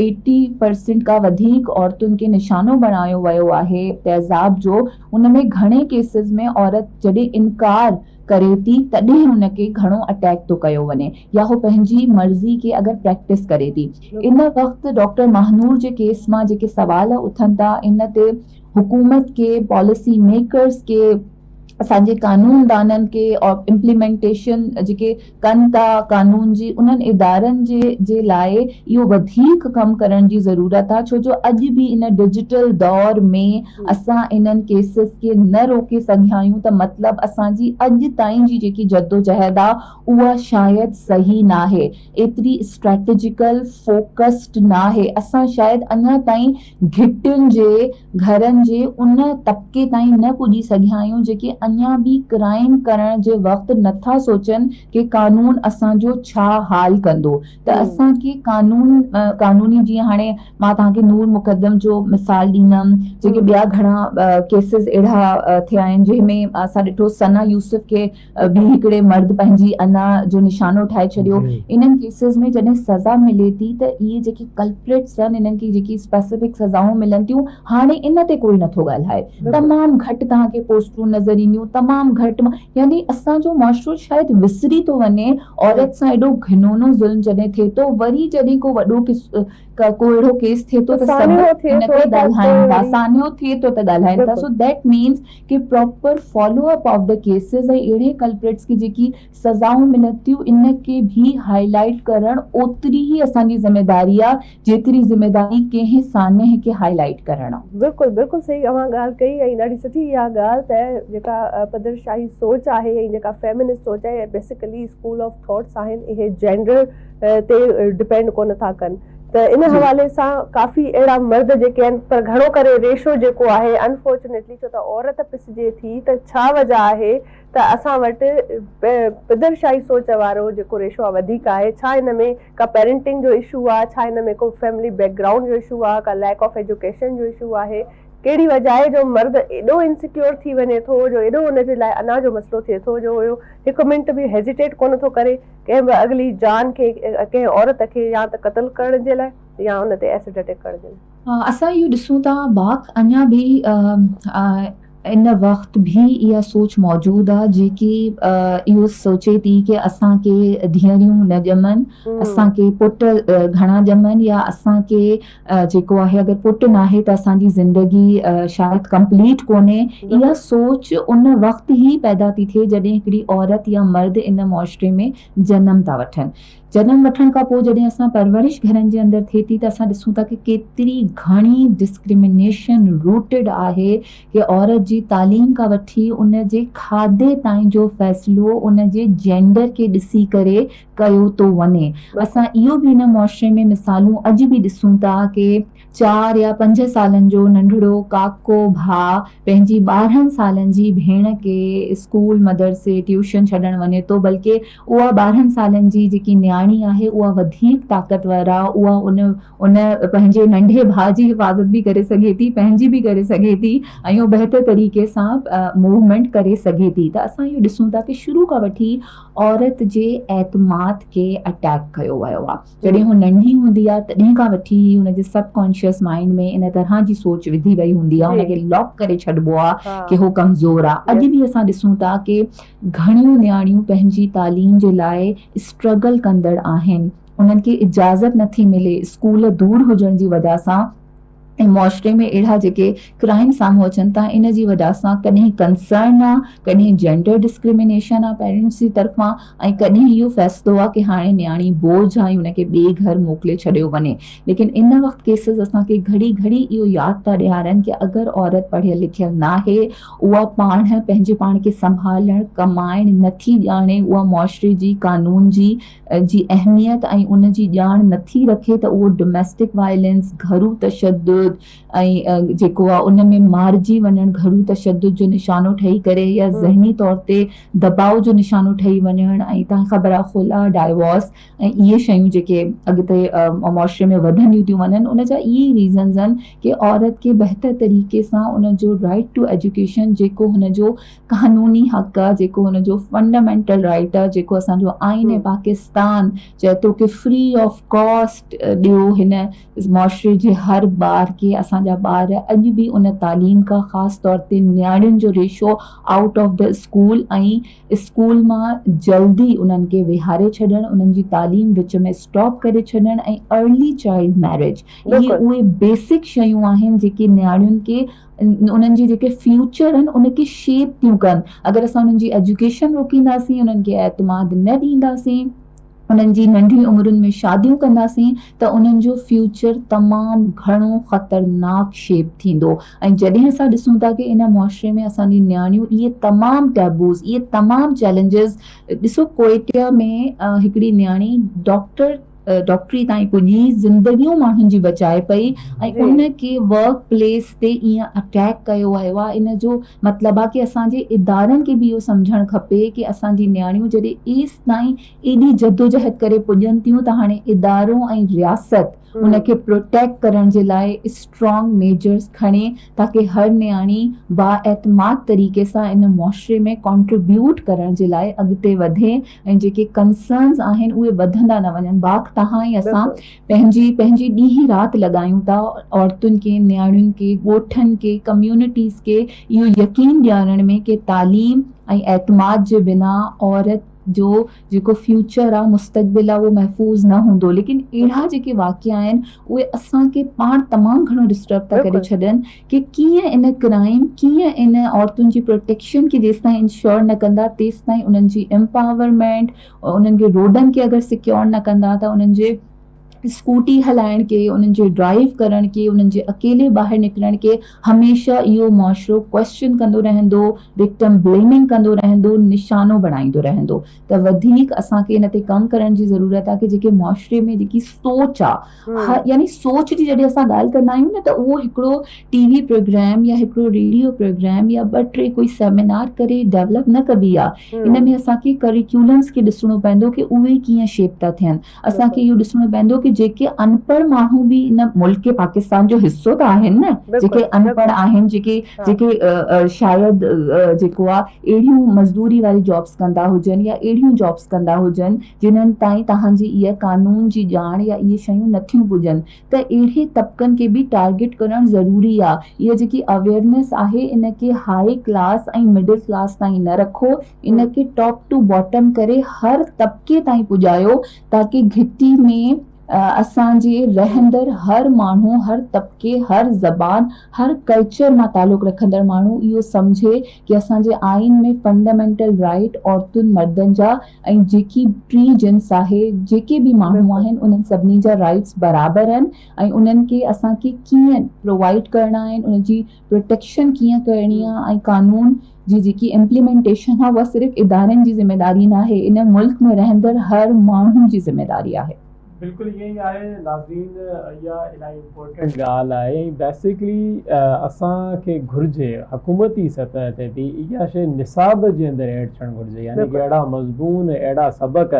ايٽي پرسنٽ کان وڌيڪ عورتن کي نشانو بڻايو ويو آهي تيزاب جو ان ۾ گهڻي ڪيسز ۾ عورت جڏهن انڪار ڪري ٿي تڏهن ان کي گهڻو اٽيڪ ٿو ڪيو وڃي يا هو پنهنجي مرضي کي اگر پريڪٽس ڪري ٿي ان وقت ڊاڪٽر ماهنور جي ڪيس مان جيڪي سوال اٿن ٿا ان تي حڪومت کي پاليسي ميڪرز کي اسان جي قانون دانن کي امپليمينٽيشن جيڪي ڪن ٿا قانون جي انهن ادارن جي جي لاء اهو وڌيڪ ڪم ڪرڻ جي ضرورت آهي ڇو جو اڄ به ان ڊجيٽل دور ۾ اسان انهن ڪيسز کي نه روڪي سگهيا آهيون ته مطلب اسان جي اڄ تائين جي جيڪي جدوجهد آهي اها شايد صحيح ناهي ايتري اسٽريٽجيڪل فوڪسڊ ناهي اسان شايد اڃا تائين گهٽين جي گهرن جي ان طبقي تائين نه پڄي سگهيا آهيون جيڪي اڃا به ڪرائيم ڪرڻ جي وقت نٿا سوچن ڪي قانون اسان جو ڇا حال ڪندو ته اسان کي قانون قانوني جيئن هاڻي مان توهان کي نور مقدم جو مثال ڏيندم جيڪي ٻيا گهڻا ڪيسز اهڙا ٿيا آهن جنهن ۾ اسان ڏٺو ثنا يوسف کي به هڪڙي مرد پنهنجي انا جو نشانو ٺاهي ڇڏيو. انهن ڪيسز ۾ جڏهن سزا ملي ٿي ته اهي جيڪي ڪلپرٽس آهن انهن کي جيڪي اسپيسفڪ سزائون ملن ٿيون هاڻي ان تي ڪوئي نٿو ڳالهائي. تمام گهٽ توهان کي پوسٽون نظر اينديون تمام گهٽ يعني اسان جو معاشرو شايد وسري ٿو وڃي عورت سان ايڏو گهنونو ظلم جڏهن ٿئي ٿو وري جڏهن ڪو وڏو ڪو اهڙو ڪيس ٿئي ٿو ته سڀ ان تي ڳالهائين ٿا سانحو ٿئي ٿو ته ڳالهائين ٿا سو that means K proper follow up of the cases ۽ اهڙي ڪلپرٽس کي جيڪي سزائون ملن ٿيون ان کي به هائي لائيٽ ڪرڻ اوتري ئي اسان جي ذميداري آ جيتري ذميداري ڪنهن سانحي کي هائي لائيٽ ڪرڻ آ. بلڪل بلڪل صحيح اوهان ڳالهه ڪئي ۽ ڏاڍي سٺي اها ڳالهه ته جيڪا پدر شاهي سوچ آهي ۽ جيڪا فيمنسٽ سوچ آهي بيسيڪلي اسڪول آف ٿاٽس آهن اهي جينڊر تي ڊپينڊ ڪونه ٿا ڪن ته ان حوالي سان ڪافي اهڙا مرد جيڪي آهن پر گهڻو ڪري ريشو جيڪو آهي انفارچونيٽلي ڇو ته عورت پسجي ٿي ته ڇا وجه آهي ته اسان وٽ پدرشاهي سوچ وارو جيڪو ريشو آهي وڌيڪ آهي ڇا ان ۾ ڪا پيرنٽنگ جو اشو آهي ڇا ان ۾ ڪو فيملي بيڪ گرائونڊ جو اشو آهي ڪا ليڪ آف ايجوڪيشن جو اشو آهي ڪهڙي وجه آهي جو مرد ايڏو انسيڪيور ٿي وڃي ٿو جو ايڏو ان جي لاء انا جو مسئلو ٿئي ٿو جو اهو هڪ منٽ به هيزيٽيٽ ڪونه ٿو ڪري ڪنهن به اڳلي جان کي ڪنهن عورت کي يا ته قتل ڪرڻ جي لاء يا ان تي ايسڊ اٽيڪ ڪرڻ جي لاء. اسان اهو ڏسون ٿا باک اڃا به ان وقت به اها سوچ موجود آ جيڪي اهو سوچي ٿي ڪي اسان کي ڌيئريون نه ڄمن، اسان کي پٽ گهڻا ڄمن يا اسان کي جيڪو آهي اگر پٽ ناهي ته اسان جي زندگي شايد ڪمپليٽ ڪونهي. اها سوچ ان وقت ئي پيدا ٿي ٿئي جڏهن هڪڙي عورت يا مرد ان معاشري ۾ جنم ٿا وٺن. جنم وٺڻ کان پوء جڏهن اسان پرورش گهرن جي اندر ٿئي ٿي ته اسان ڏسون ٿا ڪي ڪيتري گهڻي ڊسڪرمينيشن روٽيڊ آهي ڪي عورت جي تعليم کان وٺي ان جي کاڌي تائين جو فيصلو ان جي جينڊر کي ڏسي ڪري ڪيو ٿو وڃي. اسان اهو به هن معاشري ۾ مثالون اڄ به ڏسون ٿا ڪي چار يا پنج سالن جو ننڍڙو ڪاڪو ڀاء پنهنجي 12 سالن جي ڀيڻ کي اسڪول، مدرسي، ٽيوشن ڇڏڻ وڃي ٿو بلڪه اها 12 سالن جي جيڪي نياڻي آهي اها وڌيڪ طاقتور آ اها ان ان پنهنجي ننڍي ڀاء جي حفاظت به ڪري سگهي ٿي پنهنجي به ڪري سگهي ٿي ۽ اهو بهتر طريقي سان موومينٽ ڪري سگهي ٿي ته اسان اهو ڏسون ٿا ڪه شروع کان وٺي عورت جي اعتماد کي اٽيڪ ڪيو ويو آ. جڏهن هو ننڍي هوندي آ تڏهن کان وٺي ئي هن جي سب ڪانشس مائنڊ ۾ ان طرح جي سوچ وڌي وئي هوندي آ هن کي لاڪ ڪري ڇڏبو آ ڪي هو ڪمزور آ اڄ به اسان ڏسون ٿا ڪي گهڻيون نياڻيون پنهنجي تعليم جي لاء اسٽرگل ڪندڙ آهن انهن کي اجازت نٿي ملي اسڪول دور هجڻ جي وجه سان ۽ معاشري ۾ اهڙا جيڪي ڪرائم سامهون اچن ٿا ان جي وجه سان ڪڏهن ڪنسرن آ ڪڏهن جينڊر ڊسڪرمينيشن آ پيرنٽس جي طرفان ۽ ڪڏهن اهو فيصلو آ ڪي هاڻي نياڻي بوجھ آ ۽ ان کي ٻئي گهر موڪلي ڇڏيو وڃي ليڪن ان وقت ڪيسز اسان کي گهڙي گهڙي اهو ياد ٿا ڏيارن ڪي اگر عورت پڙهيل لکيل ناهي اها پاڻ پنهنجي پاڻ کي سنڀالڻ ڪمائڻ نٿي ڄاڻي اها معاشري جي قانون جي جي اهميت ۽ ان جي ڄاڻ نٿي رکي ته اهو ڊوميسٽڪ وائلنس، گهرو تشدد، ۽ جيڪو آهي ان ۾ مارجي وڃڻ، گهرو تشدد جو نشانو ٺهي ڪري يا ذهني طور تي دٻاء جو نشانو ٺهي وڃڻ ۽ تان خبر آهي خلع، ڊائيورس ۽ اهي شيون جيڪي اڳتي معاشري ۾ وڌنديون ٿيون وڃن ان جا اهي ئي ريزنز آهن ڪي عورت کي بهتر طريقي سان ان جو رائيٽ ٽو ايجوڪيشن جيڪو هن جو قانوني حق آ جيڪو هن جو فنڊامينٽل رائيٽ آ جيڪو اسان جو آئين پاڪستان چئي ٿو ڪي فري آف ڪاسٽ ڏيو هن معاشري جي هر ٻار کي اسان جا ٻار اڄ به ان تعليم کان خاص طور تي نياڻين جو ratio out of the school ۽ school مان جلدي انهن کي ويهاري ڇڏڻ انهن جي تعليم وچ ۾ اسٽاپ ڪري ڇڏڻ ۽ ارلي چائلڊ ميرج اهي اهي بيسڪ شيون آهن جيڪي نياڻين کي انهن جي جيڪي فيوچر آهن ان کي شيپ ٿيون ڪن اگر اسان انهن جي ايجوڪيشن روڪينداسين انهن کي اعتماد نه ڏينداسين انهن جي ننڍي عمرن ۾ شاديون ڪنداسين ته انهن جو فيوچر تمام گهڻو خطرناڪ شيپ ٿيندو ۽ جڏهن اسان ڏسون ٿا ڪي ان معاشري ۾ اسان جي نياڻيون اهي تمام ٽيبوز اهي تمام چئلينجز ڏسو ڪوئٽيا ۾ هڪڙي نياڻي ڊاڪٽر ڊاڪٽري تائين پڄي زندگيون ماڻهن جي بچائي پئي ۽ ان کي ورڪ پليس تي ائين اٽيڪ ڪيو ويو آهي ان جو مطلب آهي ڪي اسان جي ادارن کي به اهو سمجهڻ کپي ڪي اسان جي نياڻيون جڏهن ايستائين ايڏي جدوجهد ڪري پڄن ٿيون ته هاڻي ادارو ۽ رياست ان کي پروٽيڪٽ ڪرڻ جي لاء اسٽرانگ ميجرز کڻي تاڪه هر نياڻي بااعتماد طريقي سان ان معاشري ۾ ڪنٽريبيوٽ ڪرڻ جي لاء اڳتي وڌي ۽ جيڪي ڪنسرنز آهن اهي وڌندا نه وڃن باک تهان ئي اسان پنهنجي پنهنجي ڏينهن رات لڳايون ٿا عورتن کي نياڻين کي ڳوٺن کي ڪميونٽيز کي اهو يقين ڏيارڻ ۾ ڪي تعليم ۽ اعتماد جي بنا عورت جو جيڪو فيوچر آ مستقبل آ اهو محفوظ نه هوندو ليڪن اهڙا جيڪي واقعا آهن اهي اسان کي پاڻ تمام گهڻو ڊسٽرب ٿا ڪري ڇڏن ڪي ڪيئن ان ڪرائيم ڪيئن ان عورتن جي پروٽيڪشن کي جيستائين انشور نه ڪندا تيستائين انهن جي امپاورمينٽ انهن کي روڊن کي اگر سيڪيور نه ڪندا ته انهن جي اسڪوٽي هلائڻ کي انهن جي ڊرائيو ڪرڻ کي انهن جي اڪيلي ٻاهر نڪرڻ کي هميشه اهو معاشرو ڪويسچن ڪندو رهندو وڪٽم بليمنگ ڪندو رهندو نشانو بڻائيندو رهندو ته وڌيڪ اسان کي ان تي ڪم ڪرڻ جي ضرورت آهي ڪي جيڪي معاشري ۾ جيڪي سوچ آهي يعني سوچ جي جڏهن اسان ڳالهه ڪندا آهيون نه ته اهو هڪڙو ٽي وي پروگرام يا هڪڙو ريڊيو پروگرام يا ٻه ٽي ڪوئي سيمينار ڪري ڊيولپ نه ڪبي آهي ان ۾ اسان کي ڪريڪيولمس کي ڏسڻو پوندو ڪي اهي ڪيئن شيپ ٿا ٿين اسان کي اهو ڏسڻو پوندو ڪي ڪه جيڪي انپڙهه ماڻهو به ان ملڪ پاڪستان جو حصو ته آهن نه، جيڪي انپڙهه آهن، جيڪي جيڪي شايد جيڪو آ اهڙيون مزدوري واري جابس ڪندا هجن يا اهڙيون جابس ڪندا هجن جنھن تائين توهان جي اها قانون جي ڄاڻ يا اهي شيون نٿيون پڄن ته اهڙي طبقن کي به ٽارگيٽ ڪرڻ ضروري آ. اها جيڪي اويئرنيس آهي ان کي هاء ڪلاس ۽ مڊل ڪلاس تائين نه رکو ان کي ٽاپ ٽو باٽم ڪري هر طبقي تائين پڄايو تاڪه گهٽي ۾ اسان جي رهندڙ هر ماڻهو، هر طبقي، هر زبان، هر ڪلچر مان تعلق رکندڙ ماڻهو اهو سمجهي ڪي اسان جي آئين ۾ فنڊامينٽل رائيٽ عورتن مردن جا ۽ جيڪي ٽي جنس آهي جيڪي به ماڻهو آهن انهن سڀني جا رائيٽس برابر آهن ۽ انهن کي اسان کي ڪيئن پرووائيڊ ڪرڻا آهن ان جي پروٽيڪشن ڪيئن ڪرڻي آهي ۽ قانون جي جيڪي امپليمينٽيشن آهي اها صرف ادارن جي ذميواري ناهي ان ملڪ ۾ رهندڙ هر ماڻهو جي ذميواري آهي. بلڪل ائين ئي آهي ناظرين اها الاهي امپورٽنٽ ڳالهه آهي ۽ بيسڪلي اسان کي گهرجي حڪومتي سطح تي به اها شيء نصاب جي اندر ايڊ ٿيڻ گهرجي يعني ڪي اهڙا مضمون اهڙا سبق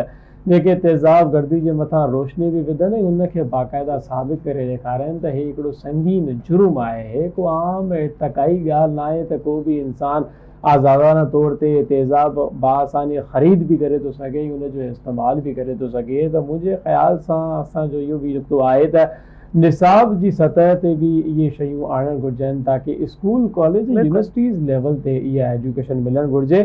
جيڪي تيزاب گردي جي مٿان روشني به وڌن ۽ ان کي باقاعده ثابت ڪري ڏيکارين ته هي هڪڙو سنگين جرم آهي هي ڪو عام ارتقائي ڳالهه ناهي ته ڪو به انسان آزادانه طور تي تيزاب باآساني خريد به ڪري ٿو سگهي ۽ ان جو استعمال به ڪري ٿو سگهي ته منهنجي خيال سان اسان جو اهو به نقطو آهي ته نصاب جي سطح تي به اهي شيون آڻڻ گهرجن تاڪه اسڪول، ڪاليج ۽ يونيورسٽيز ليول تي اها ايجوڪيشن ملڻ گهرجي.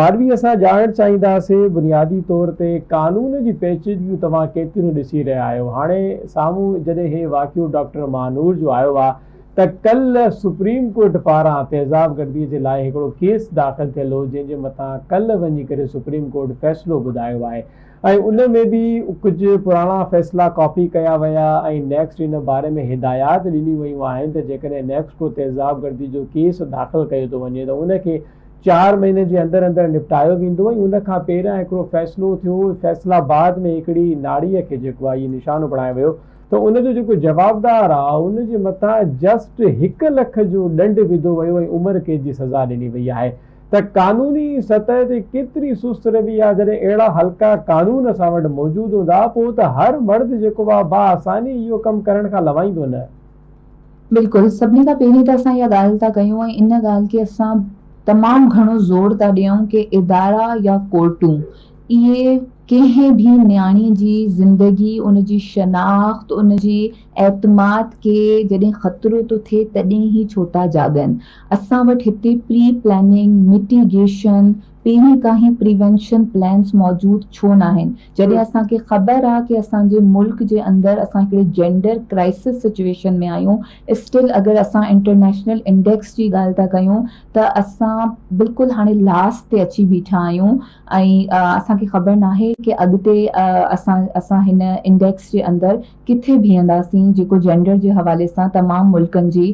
ماروي اسان ڄاڻڻ چاهينداسين بنيادي طور تي قانون جي پيچيدگيون توهان ڪيتريون ڏسي رهيا آهيو هاڻي سامهون جڏهن هي واقعو ڊاڪٽر ماهنور جو آيو آهي ته ڪلهه سپريم ڪورٽ پاران تيزاب گردي جي لاء هڪڙو ڪيس داخل ٿيل هو جنهن جي مٿان ڪلهه وڃي ڪري سپريم ڪورٽ فيصلو ٻڌايو آهي ۽ ان ۾ به ڪجهه پراڻا فيصلا ڪاپي ڪيا ويا ۽ نيڪسٽ ان باري ۾ هدايات ڏنيون ويون آهن ته جيڪڏهن نيڪسٽ ڪو تيزاب گردي جو ڪيس داخل ڪيو ٿو وڃي ته ان کي چار مهينن جي اندر اندر نپٽايو ويندو ۽ ان کان پهريان هڪڙو فيصلو ٿيو فيصل آباد ۾ هڪڙي ناڙي کي جيڪو آهي نشانو بڻايو ويو ته ان جو جيڪو جوابدار آ ان جي مٿان جسٽ هڪ لک جو ڏنڊ وڌو ويو ۽ عمر قيد جي سزا ڏني وئي آهي ته قانوني سطح تي ڪيتري سست روي آ جڏهن اهڙا هلڪا قانون اسان وٽ موجود هوندا پوء ته هر مرد جيڪو آ باآساني اهو ڪم ڪرڻ کان لوائيندو نه. بلڪل سڀني کان پهرين ته اسان اها ڳالهه ٿا ڪيون ۽ ان ڳالهه کي اسان تمام گهڻو زور ٿا ڏيون ڪي ادارا يا ڪورٽون اهي ڪنهن به نياڻي جي زندگي، ان جي شناخت، ان جي اعتماد کي جڏهن خطرو ٿو ٿئي تڏهن ئي ڇو ٿا جاڳن. اسان وٽ هتي پري پلاننگ، مٽيگيشن، پهرين کان ئي پريونشن پلانس موجود ڇو ناهن؟ جڏهن اسان کي خبر آ ڪي اسان جي ملڪ جي اندر اسان هڪڙي جينڊر ڪرائسس سچويشن ۾ آهيون، اسٽل اگر اسان انٽرنيشنل انڊيڪس جي ڳالهه ٿا ڪيون ته اسان بلڪل هاڻي لاسٽ تي اچي بيٺا آهيون ۽ اسان کي خبر ناهي ڪي اڳتي اسان اسان هن انڊيڪس جي اندر ڪٿي بيهنداسين جيڪو جينڊر جي حوالي سان تمام ملڪن جي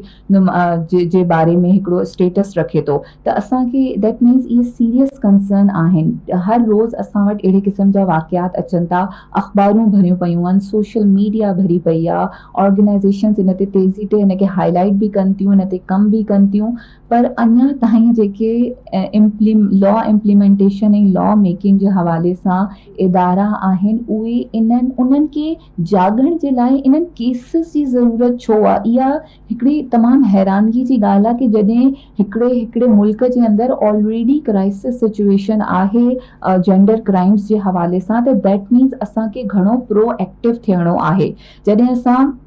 جي باري ۾ هڪڙو اسٽيٽس رکي ٿو ته اسان کي that means اهي سيريس ڪنسرن آهن هر روز اسان وٽ اهڙي قسم جا واقعات اچن ٿا اخبارون ڀريون پيون آهن سوشل ميڊيا ڀري پئي آهي آرگنائيزيشنز ان تي تيزي تي ان کي هائي لائيٽ به ڪن ٿيون ان تي ڪم به ڪن ٿيون پر اڃا تائين جيڪي لا امپليمينٽيشن ۽ لا ميڪنگ جي حوالي سان ادارا آهن اهي انهن انهن کي جاڳڻ جي لاء انهن ڪيسز جي ضرورت ڇو آهي اها هڪڙي تمام حيرانگي جي ڳالهه آهي ڪي جڏهن هڪڙي هڪڙي ملڪ جي اندر آلريڊي ڪرائسس سچويشن آهي جينڊر ڪرائمز جي حوالي سان ته that means اسان کي گهڻو پرو ايڪٽو ٿيڻو آهي جڏهن اسان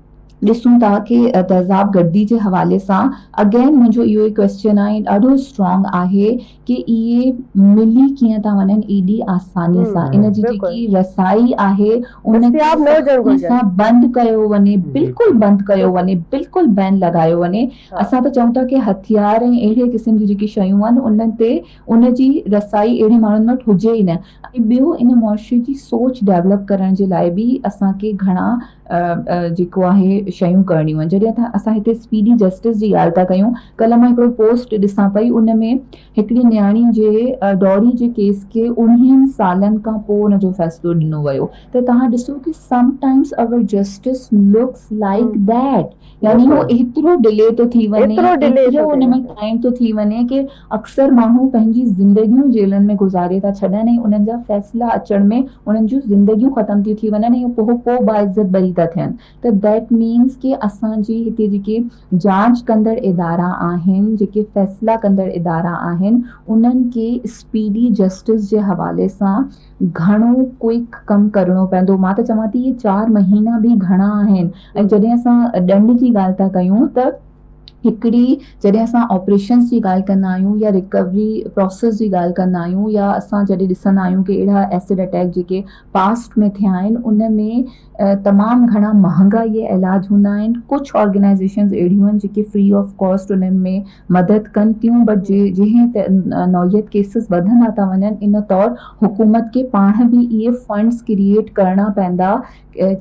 ڏسون ٿا ڪي تيزاب گردي جي حوالي سان اگين منهنجو اهو ئي ڪويسچن آهي ڏاڍو اسٽرانگ آهي ڪي اهي ملي ڪيئن ٿا وڃن ايڏي آساني سان ان جي جيڪي رسائي آهي ان کي سختي سان بند ڪيو وڃي بلڪل بند ڪيو وڃي بلڪل بين لڳايو وڃي اسان ته چئون ٿا ڪي هٿيار ۽ اهڙي قسم جون جيڪي شيون آهن انهن تي ان جي رسائي اهڙي ماڻهن وٽ هجي ئي نه ۽ ٻيو ان معاشري جي سوچ ڊيولپ ڪرڻ جي لاء به اسان کي گهڻا جيڪو آهي شيون ڪرڻيون آهن. جڏهن اسان هتي اسپيڊي جسٽس جي ڳالهه ٿا ڪيون، ڪلهه مان هڪڙو پوسٽ ڏسان پئي ان ۾ هڪڙي نياڻي جي ڊوري جي ڪيس کي اڻويهن سالن کان پوء ان جو فيصلو ڏنو ويو ته توهان ڏسو ڪي some times our justice looks like that يعني هو ايترو ڊلي ٿو ٿي وڃي ايترو ان ۾ ٽائيم ٿو ٿي وڃي ڪي اڪثر ماڻهو پنهنجي زندگيون جيلن ۾ گذاري ٿا ڇڏن ۽ انهن جا فيصلا اچڻ ۾ انهن جون زندگيون ختم ٿيون ٿي وڃن ۽ پوء پوء باعزت بري ٿا ٿين ته that means ڪي اسان جي هتي جيڪي جاچ ڪندڙ ادارا آهن جيڪي فيصلا ڪندڙ ادارا آهن انهن کي اسپيڊي جسٽس جي حوالي سان گهڻو ڪوئڪ ڪم ڪرڻو پوندو مان ته چوان ٿي اهي چار مهينا به گهڻا آهن ۽ جڏهن اسان ڏنڊ جي ڳالهه ٿا ڪيون ته هڪڙي جڏهن اسان آپريشنس جي ڳالهه ڪندا آهيون يا رڪوري پروسيس جي ڳالهه ڪندا آهيون يا اسان جڏهن ڏسندا آهيون ڪي اهڙا ايسڊ اٽيڪ جيڪي پاسٽ ۾ ٿيا آهن ان ۾ تمام گهڻا مهانگا اهي علاج هوندا آهن ڪجهه آرگنائيزيشنز اهڙيون آهن جيڪي فري آف ڪاسٽ انهن ۾ مدد ڪن ٿيون بٽ جنهن نوعيت ڪيسز وڌندا ٿا وڃن ان طور حڪومت کي پاڻ به اهي فنڊز ڪريئيٽ ڪرڻا پوندا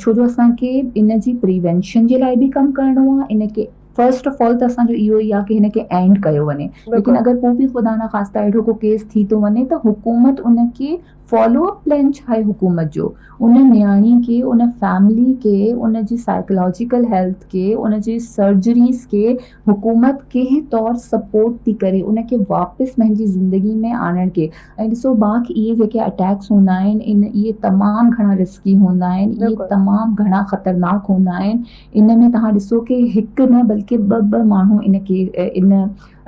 ڇو جو اسان کي ان جي پريوينشن جي لاء به ڪم ڪرڻو آهي ان کي فرسٽ آف آل ته اسان جو اهو ئي آهي ڪي هن کي اينڊ ڪيو وڃي ليڪن اگر پوء به خدا نخواسته اهڙو ڪو ڪيس ٿي ٿو وڃي ته حڪومت ان کي فالو اپ پلان ڇا آهي حڪومت جو ان نياڻي کي ان فيملي کي ان جي سائيڪلاجيڪل هيلٿ کي ان جي سرجريز کي حڪومت ڪنهن طور سپورٽ ٿي ڪري ان کي واپس پنهنجي زندگي ۾ آڻڻ کي ۽ ڏسو باک اهي جيڪي اٽيڪس هوندا آهن ان اهي تمام گهڻا رسڪي هوندا آهن اهي تمام گهڻا خطرناڪ هوندا آهن ان ۾ توهان ڏسو ڪي هڪ نه بلڪه ٻه ٻه ماڻهو ان کي ان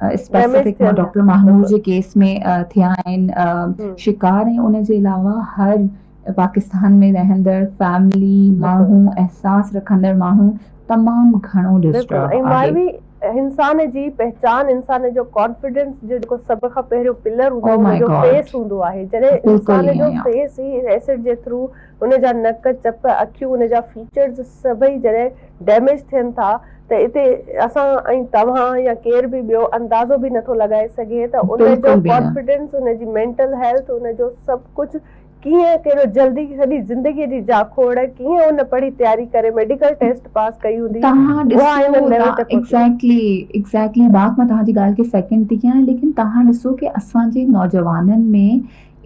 اسپيسفڪ مان ڊاڪٽر ماهنور جي ڪيس ۾ ٿيا آهن شڪار ۽ ان جي علاوه هر پاڪستان ۾ رهندڙ فيملي ماڻهو احساس رکندڙ ماڻهو تمام گهڻو ڊسٽرب آهي. انسان جي پهچان انسان جو ڪانفيڊنس جو جيڪو سڀ کان پهريون پلر هوندو آهي ان جو فيس هوندو آهي جڏهن انسان جو فيس ئي ايسڊ جي ٿرو ان جا نڪ، چپ، اکيون ان جا فيچرز سڀئي جڏهن ڊيميج ٿين ٿا ته اتي اسان ۽ توهان يا ڪير به ٻيو اندازو به نٿو لڳائي سگهي ته ان جو ڪانفيڊنس ان جي مينٽل هيلٿ ان جو سڀ ڪجهه ڪيئن ڪيڏو جلدي سڄي زندگي جي جاکوڙ ڪيئن ان پڙهي تياري ڪري ميڊيڪل ٽيسٽ پاس ڪئي هوندي توهان اها ڏسو ان ليول ته تي پهتي. ايگزيڪٽلي ايگزيڪٽلي باق مان توهان جي ڳالهه کي سيڪنڊ ٿي ڪيان ليڪن توهان ڏسو ڪي اسان جي نوجوانن ۾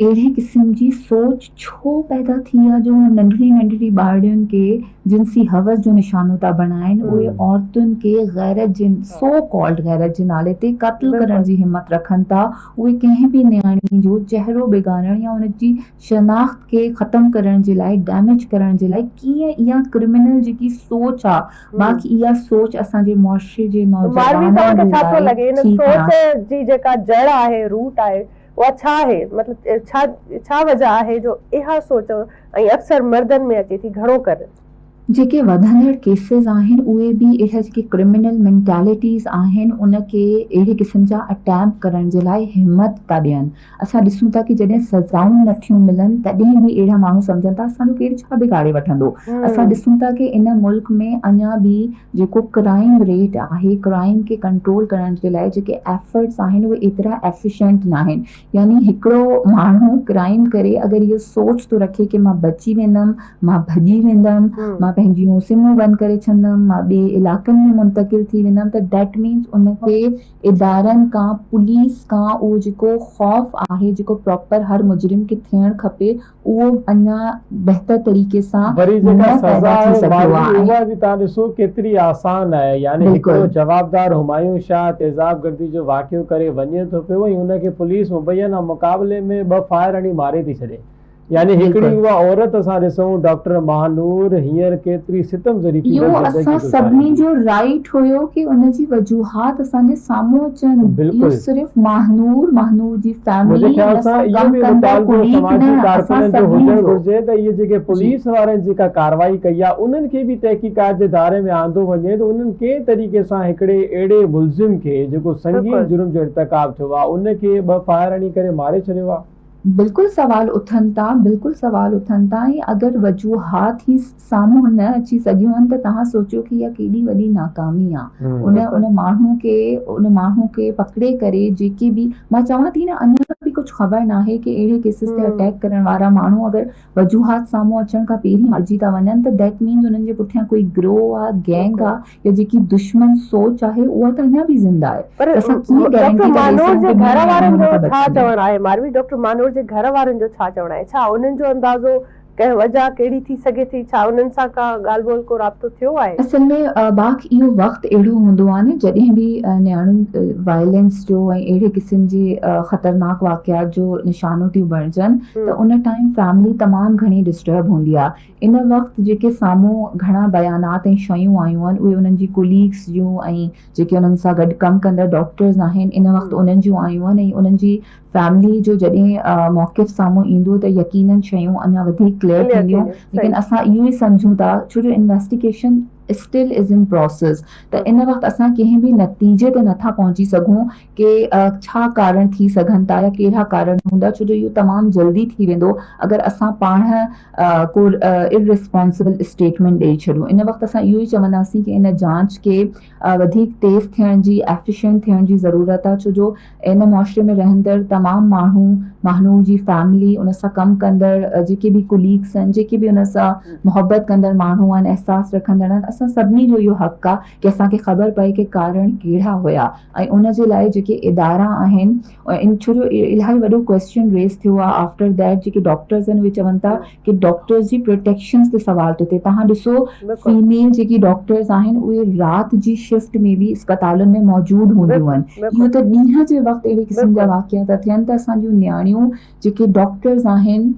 اهڙي قسم جي سوچ ڇو پيدا ٿي آ جو هو ننڍڙي ننڍڙي ٻارڙين کي جنسي هوس جو نشانو ٿا بڻائن اهي عورتن کي غيرت جي سو ڪالڊ غيرت جي نالي تي قتل ڪرڻ جي همت رکن ٿا اهي ڪنهن به نياڻي جو چهرو بگاڙڻ يا ان جي شناخت کي ختم ڪرڻ جي لاء ڊيميج ڪرڻ جي لاء ڪيئن اها ڪرمنل جيڪي سوچ آ باقي اها سوچ اسان جي معاشري جي ماروي توهان نوجوانن کي جي ڇا ٿو لاء لڳي ان ٺيڪ نه سوچ جي جيڪا جڙ آهي روٽ آهي اها ڇا آهي؟ مطلب ڇا ڇا وجه آهي جو اها سوچ ۽ اڪثر مردن ۾ اچي ٿي گهڻو ڪري. جيڪي وڌندڙ ڪيسز آهن اهي به اهڙا جيڪي ڪرمنل مينٽالٽيز آهن ان کي اهڙي قسم جا اٽيمپ ڪرڻ جي لاء همت ٿا ڏين. اسان ڏسون ٿا ڪي جڏهن سزائون نه ٿيون ملن تڏهن به اهڙا ماڻهو سمجهن ٿا اسان جو ڪير ڇا بگاڙي وٺندو. اسان ڏسون ٿا ڪي ان ملڪ ۾ اڃا به جيڪو ڪرائيم ريٽ آهي ڪرائيم کي ڪنٽرول ڪرڻ جي لاء جيڪي ايفرٽس آهن اهي ايترا ايفيشنٽ ناهن يعني هڪڙو ماڻهو ڪرائيم ڪري اگر اهو سوچ ٿو رکي ڪي مان بچي ويندم مان ڀڄي ويندم مان پنهنجيون سمون بند ڪري ڇڏندم مان ٻئي علائقن ۾ منتقل ٿي ويندم ته that means ان کي ادارن کان پوليس کان اهو جيڪو خوف آهي جيڪو پراپر هر مجرم کي ٿيڻ کپي اهو اڃا بهتر طريقي سان وري جيڪا نه سزا پيدا ٿي آهي سگهيو ماروي آهي ۽ اها به توهان ڏسو ڪيتري آسان آهي يعني هڪڙو جوابدار همايون شاهه تيزاب گردي جو واقعو ڪري وڃي ٿو پيو ۽ ان کي پوليس مبينا مقابلي ۾ ٻه فائر هڻي ماري ٿي ڇڏي يعني هڪڙي اها عورت اسان ڏسون ڊاڪٽر ماهنور هينئر ڪيتري ستم ظريفي اهو ۾ زندگي اسان گذاري سڀني ٿي. جو رائيٽ هيو ڪي ان جي وجوهات اسان جي سامهون اچن اهو صرف ماهنور، ماهنور جي منهنجي فيملي، خيال ان سان سان اهو ڪم به ڪندڙ مطالبو ڪليگ سماجي نه اسان ڪارڪنن جو سڀني هجڻ جو. گهرجي ته اهي جيڪي پوليس وارن جيڪا ڪارروائي ڪئي آهي انهن کي به تحقيقات جي دائري ۾ آندو وڃي ته انهن ڪنهن طريقي سان هڪڙي اهڙي ملزم کي جيڪو سنگين جرم جو ارتڪاب ٿيو آهي ان کي ٻه فائر هڻي ڪري ماري ڇڏيو آهي. بلڪل سوال اٿن ٿا بلڪل سوال اٿن ٿا ۽ اگر وجوهات ئي سامهون نه اچي سگهيون آهن ته توهان سوچيو ڪي اها ڪيڏي وڏي ناڪامي آ ان ان ماڻهو کي ان ماڻهو کي پڪڙي ڪري جيڪي به مان چوان ٿي نه اڃا به ڪجهه ڪجهه خبر ناهي ڪي اهڙي ڪيسز تي اٽيڪ ڪرڻ وارا ماڻهو اگر وجوهات سامهون اچڻ کان پهرين مارجي ٿا وڃن ته that means انهن جي پٺيان ڪوئي گروهه آ گينگ آ يا جيڪي دشمن سوچ آهي اها ته اڃا به زنده آهي پر ته اسان ڪيئن ڊاڪٽر گارنٽي ٿا ڏئي مانور سگهون جي ڪي ٻين گهر ماڻهن وارن ان جو کان ڇا بچي ويندا. چوڻ آهي ماروي ڊاڪٽر مانور جي گهر وارن جو ڇا چوڻ آهي ڇا انهن جو اندازو ڪنهن وجه ڪهڙي ٿي سگهي ٿي ڇا انهن سان ڪا ڳالهه ٻولهه ڪو رابطو ٿيو آهي؟ اصل ۾ باک اهو وقت اهڙو هوندو آهي نه جڏهن به نياڻيون وائلينس جو ۽ اهڙي قسم جي خطرناڪ واقعات جو نشانو ٿيون بڻجن ته ان ٽائيم فيملي تمام گهڻي ڊسٽرب هوندي آهي ان وقت جيڪي سامهون گهڻا بيانات ۽ شيون آيون آهن اهي انهن جي ڪوليگس جون ۽ جيڪي انهن سان گڏ ڪم ڪندڙ ڊاڪٽرز آهن ان وقت انهن جون آيون آهن ۽ انهن جي فيملي جو جڏهن موقف سامهون ايندو ته يقينن شيون اڃا وڌيڪ ڪليئر ٿينديون ليڪن اسان اهو ئي سمجهون ٿا ڇو جو investigation still is in process ته ان وقت اسان ڪنهن به نتيجي تي نٿا پهچي سگهون ڪي ڇا ڪارڻ ٿي سگهن ٿا يا ڪهڙا ڪارڻ هوندا ڇو جو اهو تمام جلدي ٿي ويندو اگر اسان پاڻ ڪو ارريسپانسبل اسٽيٽمينٽ ڏئي ڇڏيون ان وقت اسان اهو ئي چونداسين ڪي ان جانچ کي وڌيڪ تيز ٿيڻ جي ايفيشنٽ ٿيڻ جي ضرورت آهي ڇو جو ان معاشري ۾ رهندڙ تمام ماڻهو ماهنور جي فيملي ان سان ڪم ڪندڙ جيڪي به ڪليگس آهن جيڪي به ان سان محبت ڪندڙ ماڻهو آهن احساس رکندڙ آهن اسان سڀني جو اهو حق آهي ڪي اسان کي خبر پئي ڪي ڪارڻ ڪهڙا هيا ۽ ان جي لاء جيڪي ادارا آهن ان ڇو جو الاهي وڏو ڪويسچن ريز ٿيو آهي آفٽر that جيڪي ڊاڪٽرز آهن اهي چون ٿا ڪي ڊاڪٽرز جي پروٽيڪشنز تي سوال ٿو ٿئي تهان ڏسو فيميل جيڪي ڊاڪٽرز آهن اهي رات جي شفٽ ۾ به اسپتالن ۾ موجود هونديون آهن اهو ته ڏينهن جي وقت اهڙي قسم جا واقعا ٿا ٿين ته اسان جون نياڻيون جيڪي ڊاڪٽرز آهن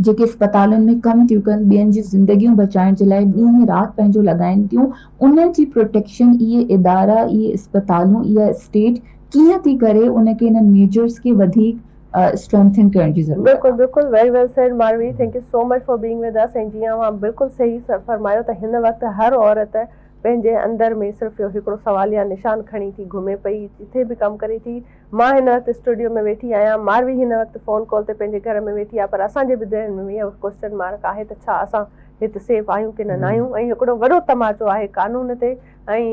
جيڪي اسپتالن ۾ ڪم ٿيون ڪن ٻين جون زندگيون بچائڻ جي لاء ڏينهن رات پنهنجو لڳائين ٿيون ان جي پروٽيڪشن اهي ادارا اهي اسپتالون اها اسٽيٽ ڪيئن ٿي ڪري ان کي انهن ميجرز کي وڌيڪ اسٽرينٿن ڪرڻ جي ضرورت بلڪل بلڪل very well said Marvi thank you so much for being with us ۽ جيئن اوهان بلڪل صحيح فرمايو ته هن وقت هر عورت پنهنجي اندر ۾ صرف اهو هڪڙو سواليه نشان کڻي ٿي گهمي پئي جٿي به ڪم ڪري ٿي مان هن وقت اسٽوڊيو ۾ ويٺي آهيان ماروي هن وقت فون ڪال تي پنهنجي گهر ۾ ويٺي آهي پر اسان جي به ذهن ۾ اهو ڪوسچن مارڪ آهي ته ڇا اسان هت سيف آهيون ڪي نه ناهيون ۽ هڪڙو وڏو تماچو آهي قانون تي ۽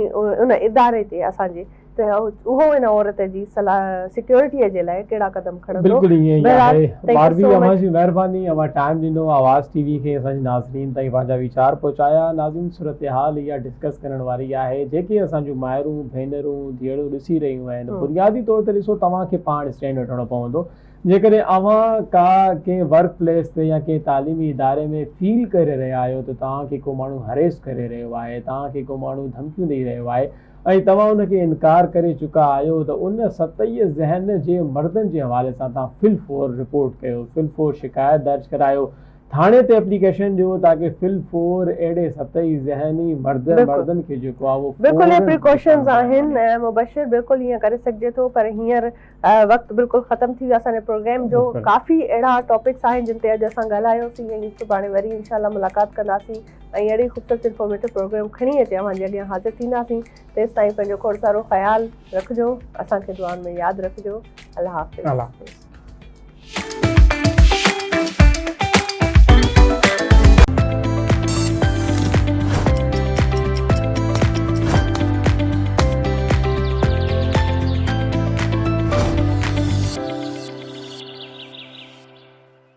ان اداري تي اسان جي ته اهو ان عورت جي صلاح سيڪيورٽي جي لاء ڪهڙا قدم کڻندو. بلڪل ائين ئي بهرحال آهي thank you Marvi سو اوهان مچ. جي مهرباني اوهان ٽائيم ڏنو آواز ٽي وي کي اسان جي ناظرين تائين پنهنجا ويچار پهچايا ناظرين صورتحال اها ڊسڪس ڪرڻ واري آهي جيڪي اسان جون مائرون ڀينرون ڌيئڙون ڏسي رهيون آهن بنيادي طور تي ڏسو توهان کي پاڻ اسٽينڊ وٺڻو پوندو جيڪڏهن اوهان ڪا ڪنهن ورڪ پليس تي يا ڪنهن تعليمي اداري ۾ فيل ڪري رهيا آهيو ته توهان کي ڪو ماڻهو هريس ڪري رهيو آهي توهان کي ڪو ماڻهو ڌمڪيون ڏئي رهيو آهي ۽ توهان ان کي انڪار ڪري چڪا آهيو ته ان سطحي ذهن جي مردن جي حوالي سان توهان في الفور رپورٽ ڪيو في الفور شڪايت درج ڪرايو ٿاڻي تي اپليڪيشن ڏيو تاڪه في الفور اهڙي سطحي ذهني مرد مردن کي جيڪو آهي اهو بلڪل اهي فورن پريڪاشنز نشانو بڻايو آهن وڃي. مبشر بلڪل ائين ڪري سگهجي ٿو پر هينئر وقت بلڪل ختم ٿي ويو اسان جي پروگرام جو ڪافي اهڙا ٽاپڪس آهن جن تي اڄ اسان ڳالهايوسين ۽ سڀاڻي وري انشاء الله ملاقات ڪنداسين ۽ اهڙي خوبصورت انفارميٽو پروگرام کڻي اچي اوهان جي اڳيان حاضر ٿينداسين تيستائين پنهنجو کوڙ سارو خيال رکجو اسان کي دعائن ۾ ياد رکجو الله حافظ. الله حافظ.